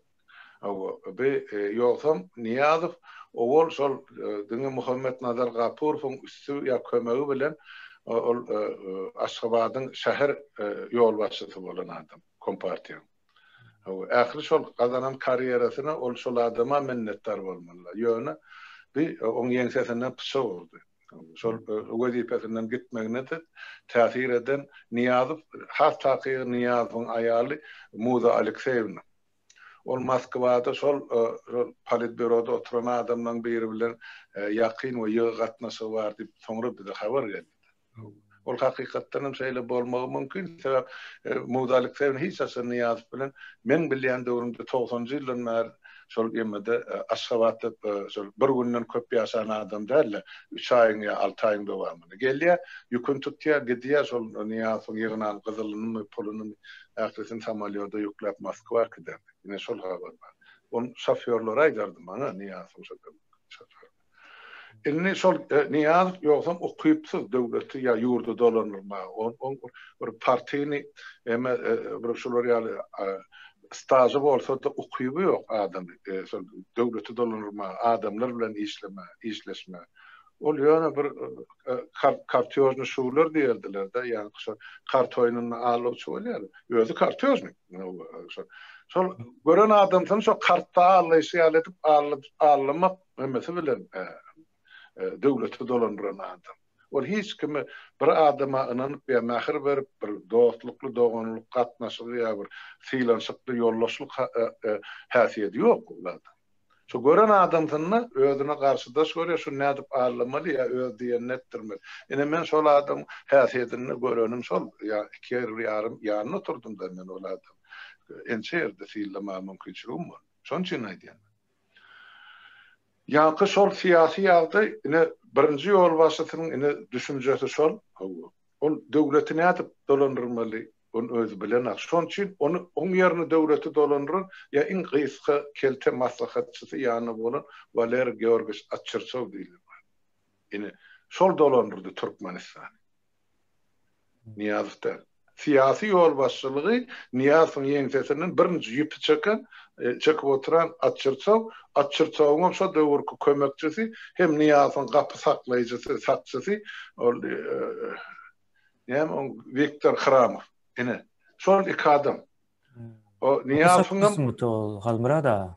Hawa, bi ýogsam Nyýazow owal şol diňe Muhammetnazar Gapurowyň üsti ýa kömegi bilen ol Aşgabadyň şäher ýolbaşçysy bolan adam, kompartiýaň. Hawa, ähli şol gazanan karýerasyna ol şol adama minnetdar bolmaly. Ýöne bi oň ýeňsesinden pyçak urdy. Şol wezipesinden gitmegine-de täsir eden Nyýazow, has takygy Nyýazowyň aýaly Muza Alekseýewna. Ol Moskwada şol şol politbýuroda oturan adamlaryň biri bilen ýakyn we ýygy gatnaşygy bar diýip soňra bize habar geldi. Ol hakykatdan hem şeýle bolmagy mümkin. Sebäp Muza Alekseýewna hiç haçan Nyýazow bilen meň bilýän döwrümde togsanjy ýyldan bäri şol ýemede Aşgabatda şol bir günden köp ýaşan adam däl-de, üç aýyň ýa alty aýyň dowamynda gelýär, ýüküni tutýar, gidýär, şol Nyýazowyň ýygnan gyzylynymy, pulunymy ählisini samolýoda ýükläp Moskwa äkiderdi. Ine şol habar bar. Ony şofýorlary aýdardy maňa, Nyýazowyň şofýorlary. Indi şol Nyýazow ýogsam ukypsyz döwleti ýa ýurdy dolandyrmaga. Oň bir partiýny eme bir şular ýaly stažy bolsa-da ukyby ýok adamy şol döwleti dolandyrmaga, adamlar bilen işlemäge, işleşmäge. Ol ýöne bir kartýožny şuwler diýerdiler-de, ýaňky şo kart oýnunda aldawçy bolýar. Özi kartýožnik. Şol gören adamsyny şo kartda aldaýşy ýaly edip aldamak nemesi bilen döwleti dolandyran adam. Ol hiç kime bir adama ynanyp ýa mähir berip bir dostlukly doganlyk gatnaşygy ýa bir sylanşykly ýoldaşlyk häsiýeti ýok ol adam. Şu gören adamsynda özüne garşydaş görýär, şuny nädip aldamaly ýa öz diýenini etdirmeli. Ine men şol adam häsiýetinde görenim şol, ýa iki ýer ýarym ýanynda oturdym-da men ol adam. Ençe ýerde synlamaga mümkinçiligim boldy. Şonuň üçin aýdýan. Ýaňky şol syýasy ýagdaý ine birinji ýolbaşçysynyň ine düşünjesi şol, hawa. Ol döwleti nädip dolandyrmaly, ony özi bilenok. Şonuň üçin ony oň ýerine döwleti dolandyran ýa iň gysga kelte maslahatçysy ýanynda bolan Waleriý Georgiç Atçerçow diýlen bar. Ine, şol dolandyrdy Türkmenistany. Nyýazow däl. Syýasy ýolbaşçylygy Nyýazowyň ýeňsesinden birinji ýüpi çeken, çekip oturan Atçyrçow, Atçyrçowyňam şo döwürki kömekçisi hem Nyýazowyň gapy saklaýjysy, sakçysy ol näme oň Wiktor Hramow. Ine, şol iki adam. O Nyýazowyňam Ol Halmyrat aga.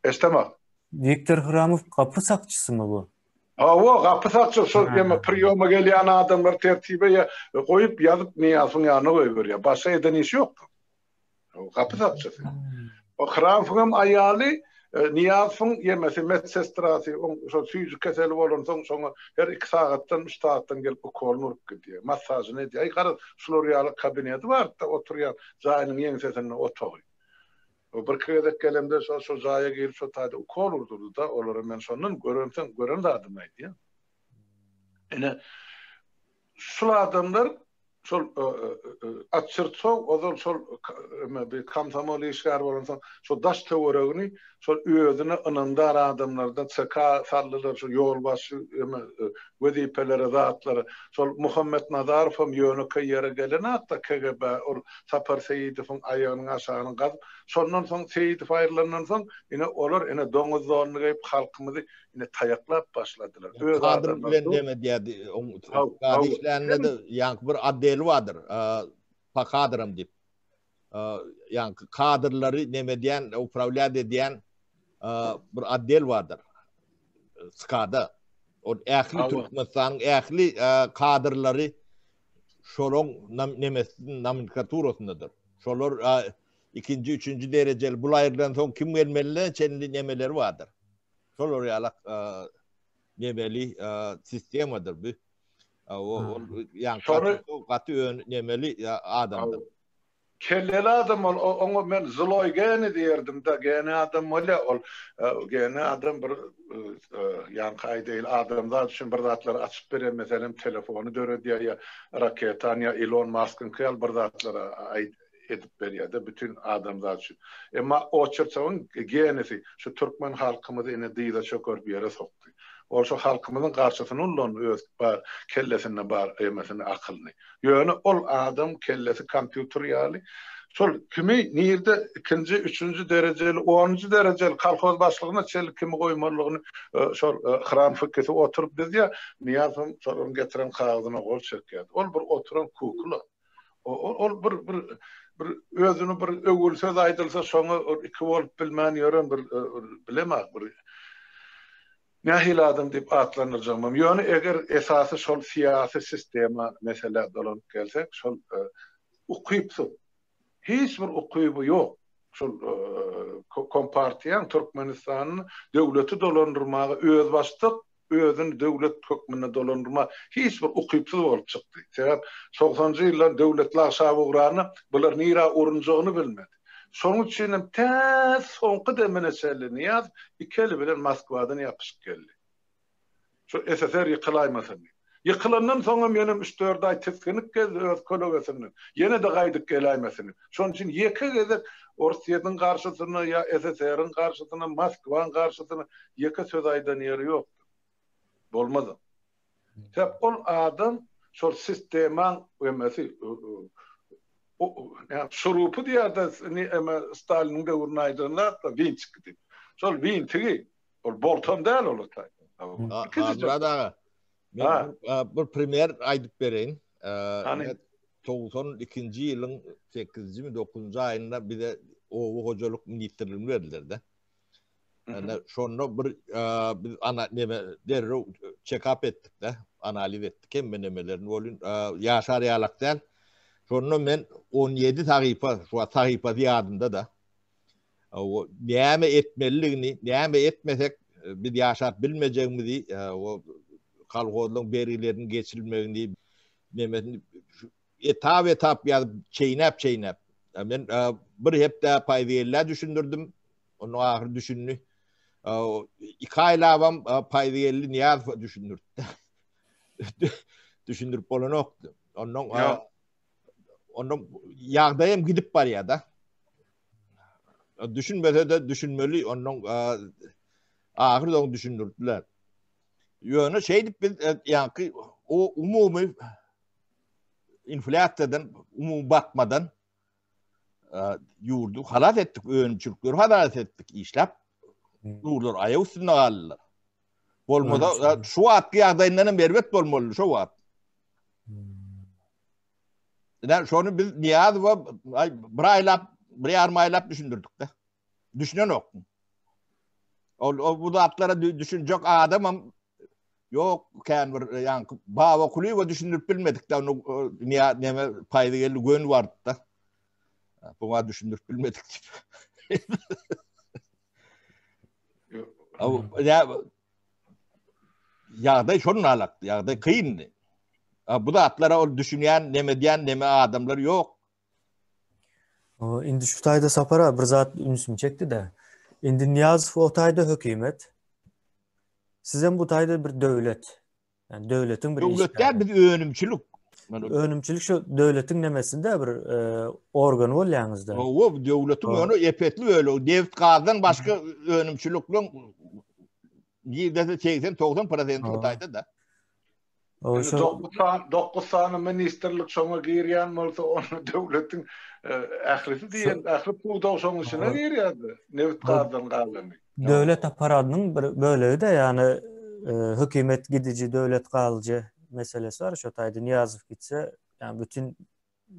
Eşdemok. Wiktor Hramow gapy sakçysymy bu? Hawa, gapy sakçysy şol ýeme priýoma gelýän adamlary tertibe ýa goýup ýazyp Nyýazowyň ýanyna goýberýär. Başga eden işi ýok. Gapy sakçysy. O Hramowyň hem aýaly Nyýazowyň ýemesi medsestrasy, oň şol süýji keseli bolansoň şoňa her iki sagatdan, üç sagatdan gelip ukolyny urup gidýär. Massažyny edýär. Aý garaz, şular ýaly kabineti bardy-da oturýan jaýynyň ýeňsesinde otagy. O birki gezek gelemde şo şo jaýa girip şo taýda ukol urdurdy-da olara men şondan görensoň gören zadymy aýdýan. Ine şul adamlar şol Atçyrtsow ozal şol eme bir komsomol işgäri bolansoň şo daş töweregini şol özüne ynamdar adamlardan ÇK saldylar şo ýolbaşçy eme wezipelere zatlara şol Muhammet Nazarowam ýönekeý ýere gelenakda KGB ol Sapar Seýidowyň aýagynyň aşagyny gazyp, şondan soň Seýidow aýrylandan soň, ine olar ine doňuz donuny geýip halkymyzy ine taýaklap başladylar. Öz Kadr bilen neme diýýärdi, oň kadr işlände-de ýaňky bir otdeli bardyr, po kadram diýip. Ýaňky kadrlary neme edýän, uprawlýat edýän bir otdel bardyr. SKA-da. Ol ähli Türkmenistanyň ähli kadrlary şolaň nemesi nomenklaturasyndadyr. Şolar ikinji, üçünji derejeli bul aýrylan soň kim gelmeline çenli nemeleri bardyr. Şolar ýalak nemeli sistemadyr bu. Ol ýaňky gaty ön nemeli adamdyr. Kelleli adam ol, oňa men zloý geni diýerdim-de, geni adam bolýa ol, geni adam bir ýaňky aýdaýyl adamzat üçin bir zatlary açyp berýär, meselem telefony döredýär ýa raketany ýa Ilon Maskyňky ýaly bir zatlary edip berýär-de bütin adamzat üçin. Emma Oçertsowyň genisi şu türkmen halkymyzy ine dyza çökerip ýere sokdy. Ol şu halkymyzyň garşysyna ullandy öz bar kellesinde bar emesini akylyny. Ýöne ol adam kellesi kompýuter ýaly şol kimi nirde ikinji, üçünji derejeli, onunjy derejeli kolhoz başlygyna çenli kimi goýmalygyny şol hram fikisi oturyp düzýär. Nyýazowam şolaryň getiren kagyzyna gol çekýärdi. Ol bir oturan kukla. Ol bir bir bir özüni bir öwül söz aýdylsa şoňa ol iki bolup bilmän ýören bir bilemok bir nähili adam diýip atlandyrjagymam. Ýöne eger esasy şol syýasy sistema meselä dolanyp gelsek şol ukypsyz hiç bir ukyby ýok şol kompartiýaň Türkmenistanyny döwleti dolandyrmaga özbaşdak özüni döwlet hökmünde dolandyrma hiç bir ukypsyz bolup çykdy. Sebäp togsanjy ýyllar döwlet lagşap ugranda bular nirä urunjagyny bilmedi. Şonuň üçin hem tä soňky demine çenli Nyýazow iki eli bilen Moskwadan ýapyşyp geldi. Şu SSR ýykylaýmasyn diýip. Ýykylandan soňam ýenem üç-dört aý tisginip gezdi öz kölegesinden. Ýene-de gaýdyp geläýmesin diýip. Şonuň üçin ýeke gezek Orsýetiň garşysyna ýa SSR-iň garşysyna, Moskwaň garşysyna ýeke söz aýdan ýeri ýokdur. Bolmazam. Sebäp ol adam şol sistemaň emesi, şurupy diýýär-de, eme Staliniň döwründe aýdylan zat-da, winçik diýip. Şol wintigi, ol boltam däl ol. Halmyrat aga. Men bir primer aýdyp bereýin. Hany 92-nji ýylyň 8-nji 9-njy aýynda bize oba hojalyk ministrligini berdiler-de. Ýani şonda bir biz ana neme derrew check-up etdik-de, analiz etdik hemme nemelerini bolun ýaşar ýalak däl. Şonda men 17 sahypa, şu wagt sahypasy ýadymda-da. O näme etmelidigini, näme etmesek biz ýaşap bilmejegimizi, o kolhozlaryň bergileriniň geçirilmegini, nemesini etap-etap ýazyp, çeýnäp-çeýnäp. Men bir hepde Paýzygellä düşündirdim. Onda ahyry düşündi. Iki aýlabam Paýzygeldi Nyýazowa düşündirdi. Düşündirip bolanokdy. Ondan ondan ýagdaý hem gidip barýar-da. Düşünmese-de düşünmeli, ondan ahyr soň düşündirdiler. Ýöne şeýdip biz ýaňky o umumy inflýasiýadan, umumy batmadan ýurdy halas etdik, önümçilikleri halas etdik, işläp durlar, aýak üstünde galdylar. Bolmasa şu wagtky ýagdaýyndan hem erbet bolmaly şu wagt. Ine şony biz Nyýazowa bir aýlap, bir ýarym aýlap düşündirdik-de. Düşünenok. Ol o bu zatlara düşünjek adamam ýok, kän bir ýaňky Baba Kulyýewe düşündirip bilmedik-de, ony niýe neme paýzy geldi gön bardy-da. Buňa düşündirip bilmedik diýip. Ya ýagdaý şonun alakdy, ýagdaý kyndy. Bu zatlara ol düşünýän, neme diýen neme adamlar ýok. Indi şu taýda Sapar bir zat ünsümi çekdi-de. Indi Nyýazow o taýda hökümet. Sizem bu taýda bir döwlet. Yani döwletiň bir Döwlet däl biz önümçilik. Önümçilik şu döwletiň nemesinde bir e, organy bolýaňyzda. Hawa, döwletiň ýöne epetli bölegi. Neft gazdan başga önümçilikleň ýüzdesi 80-90 prosenti Hytaýda da. Indi 9 sany 9 sany ministrlik şoňa girýän bolsa, onda döwletiň e, ählisi diýen, ähli pudak şoň içine girýärdi. Nebit gazdan galany. Döwlet apparatynyň bir bölegi-de, ýagny e, hökümet gidiji, döwlet galyjy meselesi bar. Şo taýda Nyýazow gitse, ýagny bütün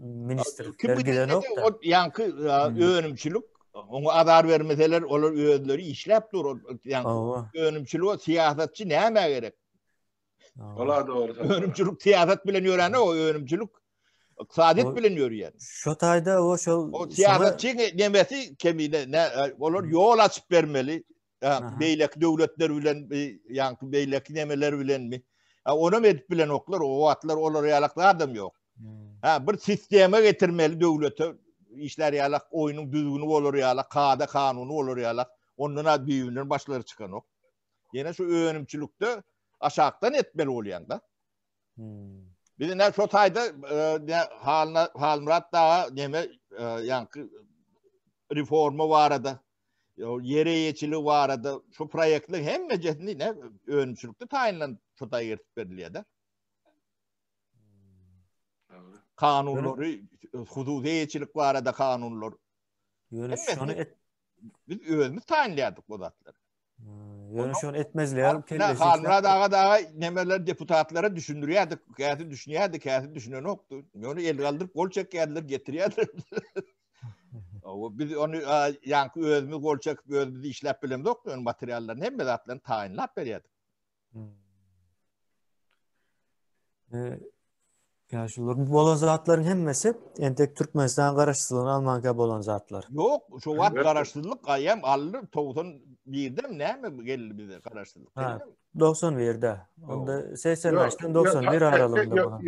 ministrlikler gidenok da. O ýaňky e, önümçilik oňa azar bermeseler, olar özleri işläp dur. Ýaňky önümçilik syýasatçy nämä gerek? Ola dogry. Önümçilik syýasat bilen ýöränok, o önümçilik ykdysadyýet bilen ýörýär. Şo taýda o şol O syýasatçy nemesi kemine, ne, olar ýol açyp bermeli. Beýleki döwletler bilen, ýaňky beýleki nemeler bilenmi? Onam edip bilenoklar, o wagtlar olar ýalak zadam ýok. Ha, bir sistema getirmeli döwlete, işler ýalak, oýnuň düzgüni bolar ýalak, kada kanuny bolar ýalak, ondan ha düýbünden başlary çykanok. Ýene şu önümçilikde aşakdan etmeli bolýan-da. Hmm. Biz ine şo taýda e, Halna Halmyrat daga neme e, ýaňky reforma barada, ýer eýeçiligi barada şu proýektler hemmejesini ne önümçilikde taýynlanyp şu taýa getirip berilýär-de. Hmm. Kanunlary, hususy eýeçilik barada kanunlar. Ýöne şony et Biz özümiz taýynlaýardyk bu zatlary. Ýöne şony etmezler kellesi. Halmyrat aga daga nemeler deputatlara düşündirýärdik. Käsi düşünýärdi, käsi düşünenokdy. Ýöne el galdyryp gol çekýärdiler, getirýärdiler. O biz ony ýaňky özümiz gol çekip özümiz işläp bilemzok, ýöne materiallaryny hemme zatlaryny taýynlap berýärdik. Ýaşulular bu bolan zatlaryň hemmesi entek Türkmenistan garaşsyzlygyny almanka bolan zatlar. Ýok, şu wagt garaşsyzlyk gaýam aldy 91-de näme geldi bize garaşsyzlyk? Ha, 91-de. Onda 85-den 91 aralygynda bolan.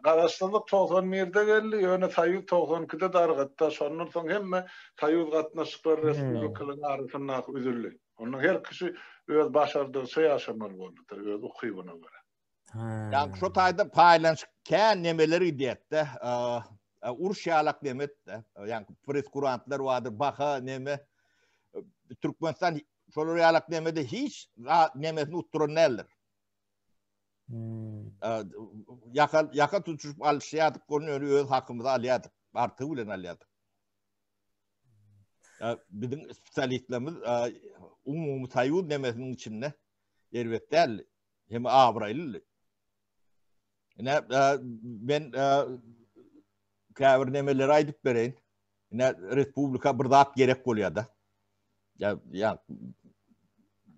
Garaşsyzlyk 91-de geldi, ýöne Soýuz 92-de dargatdy. Şondan soň hemme Soýuz gatnaşyklary respublikalaryň arasyndaky üzüldi. Onda her kişi öz başardygyça ýaşamaly boldy-da, öz ukybyna görä. Ýa şo taýda paýlanyşyk kän nemeler gidýärdi. Uruş ýalak nemetdi. Ýa preskurantlar bardy, baha neme. Türkmenistan şolar ýalak nemede hiç nemesini utduran däldir. Hmm. Ýaka ýaka tutuşyp alyşýardyk, ony öz hakymyzy alýardyk, artygy bilen alýardyk. Biziň spesialistlerimiz umumy soýuz nemesiniň içinde erbet däldi. Hem abraýlydy. Ine men käbir nemeleri aýdyp bereýin. Ine respublika bir zat gerek bolýar-da. Ýa ýa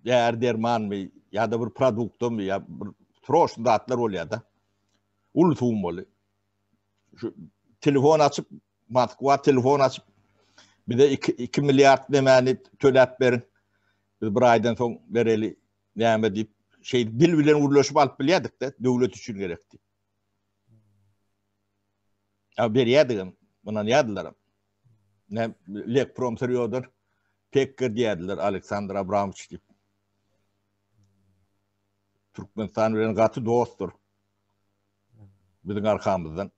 däri dermanmy ýa-da bir produktmy ýa bir sroçny zatlar bolýar-da. Uly summaly. Şu telefon açyp Moskwa telefon açyp bize 2 2 milliard nemäni töläp beriň. Biz bir aýdan soň bereli näme diýip şeýdip dil bilen gürleşip alyp bilýärdik-de, döwlet üçin gerek diýip. A berýärdigem, ynanýardylaram. Ne Lekprom syrýodan Pekger diýerdiler Aleksandr Abramowiç diýip. Türkmenistan bilen gaty dostdur. Biziň arkamyzdan.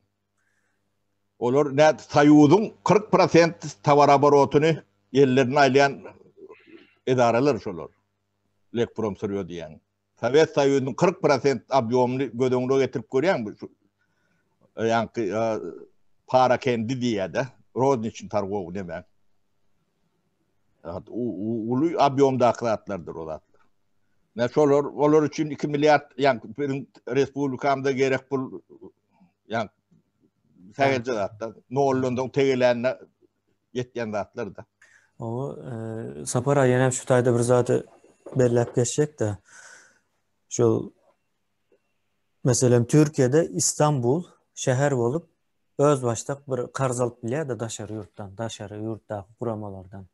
Olar ne Soýuzyň 40% towar oborotyny ellerine alýan edaralar şolar. Lekprom syrýo diýen. Sowet Soýuzynyň 40 prosent obýomyny göz öňüne getirip görýäňmi? Şu ýaňky parakendi diýýär-de, rozniçny targowy näme? Uly obýomdaky zatlardyr o zatlar. Ne şolar, olar üçin 2 milliard ýaňky biziň respublikamyza gerek pul ýaňky sähelçe zatda. Noldan soň tegelände ýetýän zatlar-da. Oba, Sapar aga ýene şu taýda bir zady belläp geçjek-de. Şu meselem Türkiýede Istanbul şäher bolup özbaşdak bir karz alyp bilýär-de daşary ýurtdan, daşary ýurtdaky guramalardan.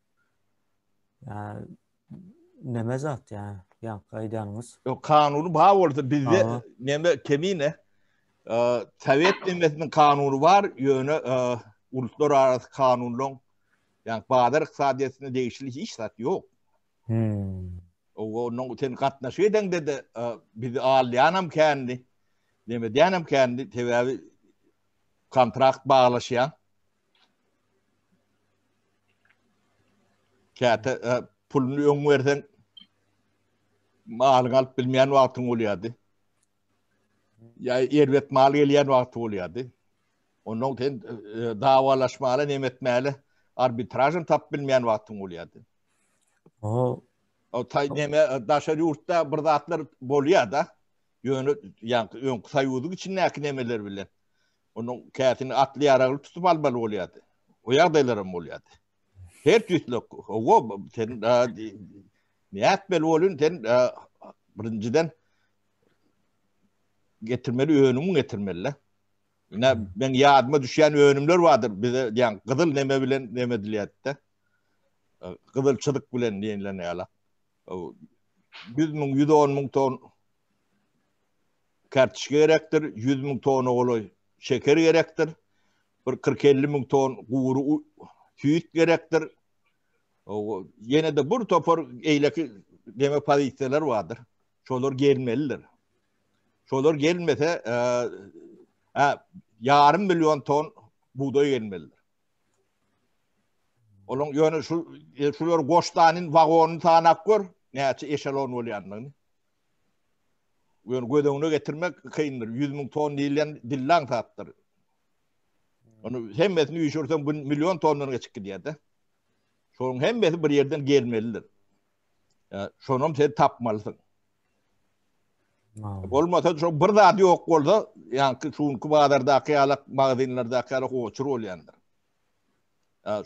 Ýa neme zat ýa ýaňky aýdanyňyz. Ýok, kanuny bar bolsa bizde neme kemine Sowet nemesiniň kanuny bar, ýöne uluslararasy kanunlaryň ýa bazar ykdysadyýetine degişli hiç zat ýok. Hmm. Ondan sen gatnaşyk edeňde de bizi alýanam kändi, neme diýenem kändi, sebäbi kontrakt baglaşýan. Käte puluny öň berseň malyňy alyp bilmeýän wagtyň bolýardy. Ýa erbet mal gelýän wagty bolýardy. Ondan sen e, dawalaşmaly, neme etmäli, arbitražam tap bilmeýän wagtyň bolýardy. O O tay neme e, daşary ýurtda bir zatlar bolýar-da. Ýöne ýa öňki soýuzyň içindäki nemeler bilen. Onuň käsini atly ýaragly tutup almaly bolýardy. O ýagdaýlaram bolýardy. Her tüýsli owo sen nätmeli bolun sen birinjiden getirmeli önümiň getirmeli. Ine men ýadyma düşýän önümler bardyr bize diýen gyzyl neme bilen neme edilýärdi. Gyzyl çyzyk bilen diýilen ýaly. 100 müň, 110 müň ton kartoşka gerekdir, 100 müň tona golaý şeker gerekdir, bir 40-50 müň ton gury süýt gerekdir. Ýene-de bir topar eýleki deme pozisiýalar bardyr. Şolar gelmelidir. Şolar gelmese, e, ýarym million ton bugdaý gelmelidir. Onuň ýöne şu e, şular goşdanin wagonyny sanap gör, näçe eşelon bolýandygyny. Ýöne göz öňüne getirmek kyndyr. 100 müň ton diýilýän dillaň zatdyr. Onu hemmesini üýşürseň bu million tondan geçip gidýär-de. Şonuň hemmesi bir ýerden gelmelidir. Ýa şonam sen tapmalysyň. Bolmasa şo bir zat ýok bolsa, ýaňky şunky bazardaky ýalak magazinlerdäki ýalak oçur bolýandyr.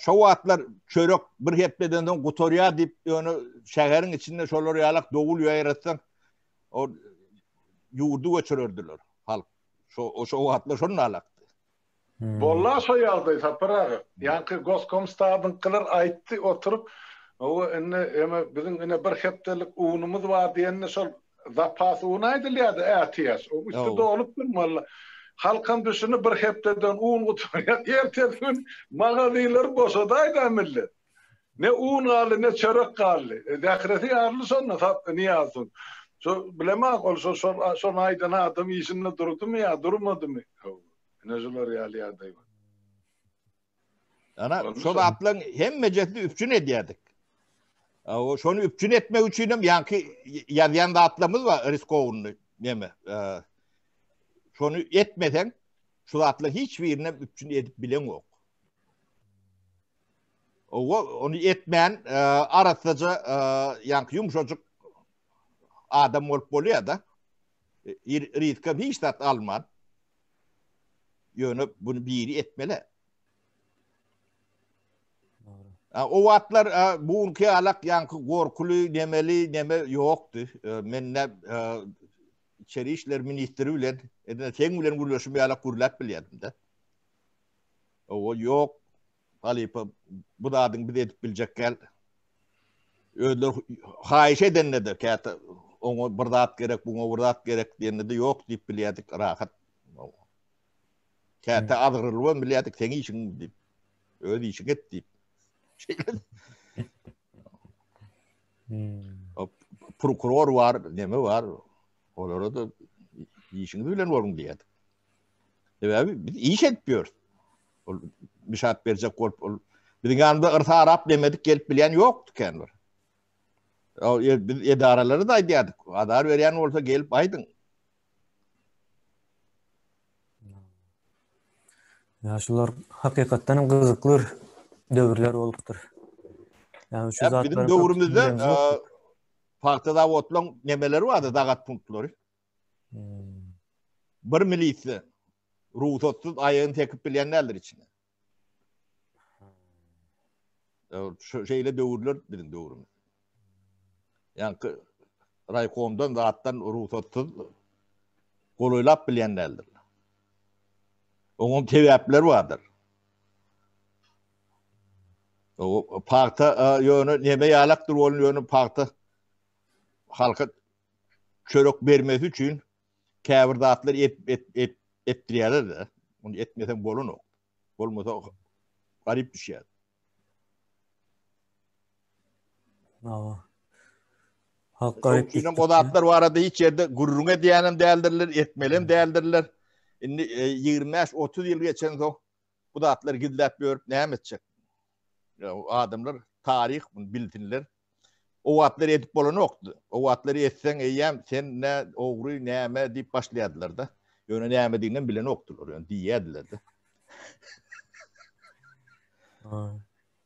Şo wagtlar çörek bir hepdeden soň gutarýar diýip, ýöne şäheriň içinde şolar ýalak dowul ýaýratsaň, o ýurdy göçürerdiler halk. Şo şo wagtlar şonda alakdy. Bolla şo ýagdaý Sapar aga. Ýaňky Goskomstadyňkylar aýtdy oturyp, Hawa indi eme biziň ine bir hepdelik unumyz bar diýende şol zapas un aýdylýardy ätiýaç. O üsti dolup durmaly. Halkam düşündi bir hepdeden un gutarýar. Ertesi gün magazinler boşadaýda millet. Ne un galdy, ne çörek galdy. Zähresi ýaryldy şonda Sap Nyýazowyň. Şo bilemok ol şo şol şony aýdan adam işinde durdumy ýa durmadymy? Hawa. Ine şular ýaly ýagdaý bar. Ana şo zatlaryň hemmejesini üpjün edýärdik. O şony üpjün etmek üçin hem ýaňky ýazýan zatlarymyz bar riskowny neme. Şony etmeseň şu zatlaryň hiç birini hem üpjün edip bileňok. Owa, ony etmän e, arassaja e, ýaňky ýumşajyk adam bolup bolýar-da. E, riskam hiç zat alman. Ýöne bunu biri etmeli. O wagtlar bu günki ýalak ýaňky gorkuly nemeli neme ýokdy. Men ne içeri işler ministri bilen, edil seň bilen gürleşim ýalak gürläp bilýärdim-de. O ýok, halypa bu zadyň biz edip biljek gel. Özleri haýyş edende-de käte oňa bir zat gerek, buňa bir zat gerek diýende-de ýok diýip bilýärdik rahat. Käte azgyrylybam bilýärdik, seň işiň diýip. Öz işiňi et diýip. Şeýle. Hmm. Prokuror bar, neme bar. Olara da işiňiz bilen boluň diýýärdik. Sebäbi biz iş edip ýörüs. Ol bişat berjek bolup, ol biziň ýanymyzda yrsa arap demedik gelip bilýän ýokdy kän bir. Biz edaralara da aýdýardyk. Azar berýän bolsa gelip aýdyň. Ýa şular hakykatdan hem gyzykly döwürler bolupdyr. Ýa şu zatlar biziň döwrümizde pagta zawodlaryň nemeleri bardy, zagat punktlary. Hmm. Bir milisiýa rugsatsyz aýagyny sekip bilýän däldir içine. Şeýle döwürler biziň döwrümiz. Ýaňky raýkomdan zatdan rugsatsyz golaýlap bilýän däldir. Oňam sebäpleri bardyr. O pagta ýöne neme ýalakdyr ol ýöne pagta halka çörek bermesi üçin käbir zatlar et et et etdirýärler-de. Ony etmeseň bolanok. Bolmasa garyp düşýär. Hawa. Halk garyp düşýär. O zatlar barada hiç ýerde gürrüň edýänem däldirler, etmelem däldirler. Indi 25-30 ýyl geçensoň bu zatlary gizläp ýörüp näme etjek? Adamlar taryh bunu bilsinler. O wagtlar edip bolanokdy. O wagtlar etseň eýýäm sen nä ogry näme diýip başlaýardylar-da. Ýöne nämediginem bilenokdylar, ýöne diýýärdiler-de.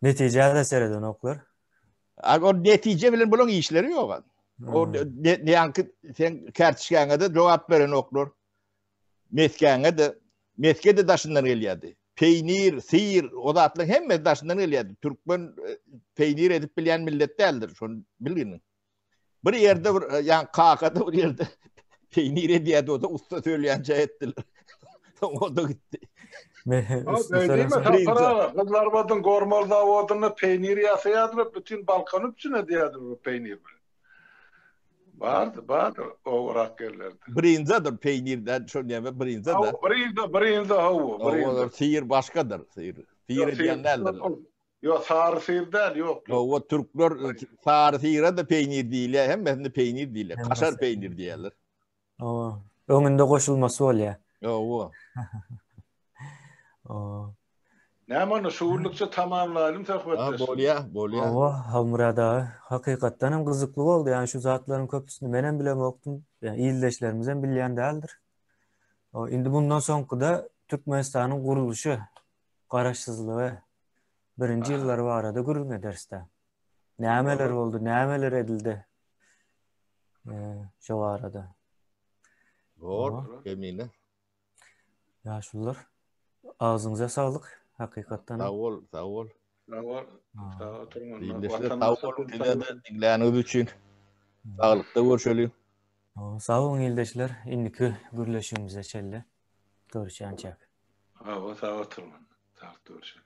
Netijä-de seredenoklar. A ol netije bilen bulaň işleri ýok. O ýaňky sen kerçişkäňe-de jogap berenoklar. Mesgäňe-de, mesge-de daşyndan gelýärdi. Peýnir, syr, o zatlaryň hemmesi daşyndan gelýärdi. Türkmen e, peýnir edip bilýän millet däldir, şony bilginiň. Bir ýerde bir, e, ýa kakada bir ýerde peýnir edýärdi, o da ussa söylýänçä etdiler. Soň o da gitdi. Gyzlarbadyň gormal zawodynda peýnir ýasaýardylar, bütin Balkany üpjün edýärdiler bu peýnir bilen. Bardy, bardy owarak ýerlerde. Brinzadyr peýnirden şo näme brinza da. Brinza, brinza hawa, brinza. Syr başgadyr, syr. Syr edýän däldir. Ýok, sary syr däl, ýok. Hawa, türkler sary syra da peýnir diýilýär, hemmesine peýnir diýilýär. Kaşar peýnir diýýärler. Hawa. Öňünde goşulmasy bolýar. Hawa. Hawa. Näme onda şu günlükçe tamamlaýalym söhbetdeşligi. Bolýa, bolýa. Hawa, Halmyrat aga, hakykatdan hem gyzykly boldy. Ýani şu zatlaryň köpüsini menem bilemokdym. Ýani ildeşlerimiz hem bilýän däldir. Indi bundan soňkuda Türkmenistanyň gurluşy, garaşsyzlygy, birinji ýyllary barada gürrüň ederis-dä. Nämeler boldy, nämeler edildi? Şo barada. Bor, kemine. Ýaşulular, agzyňyza saglyk, hakykatdan. Sag bol, sag bol. Sag bol. Sag oturyň. Ildeşler sag boluň size-de diňläniňiz üçin. Saglykda görşeliň. Sag boluň ildeşler, indiki gürleşigimize çenli görüşýänçäk. Hawa, sag oturyň. Saglykda görşeliň.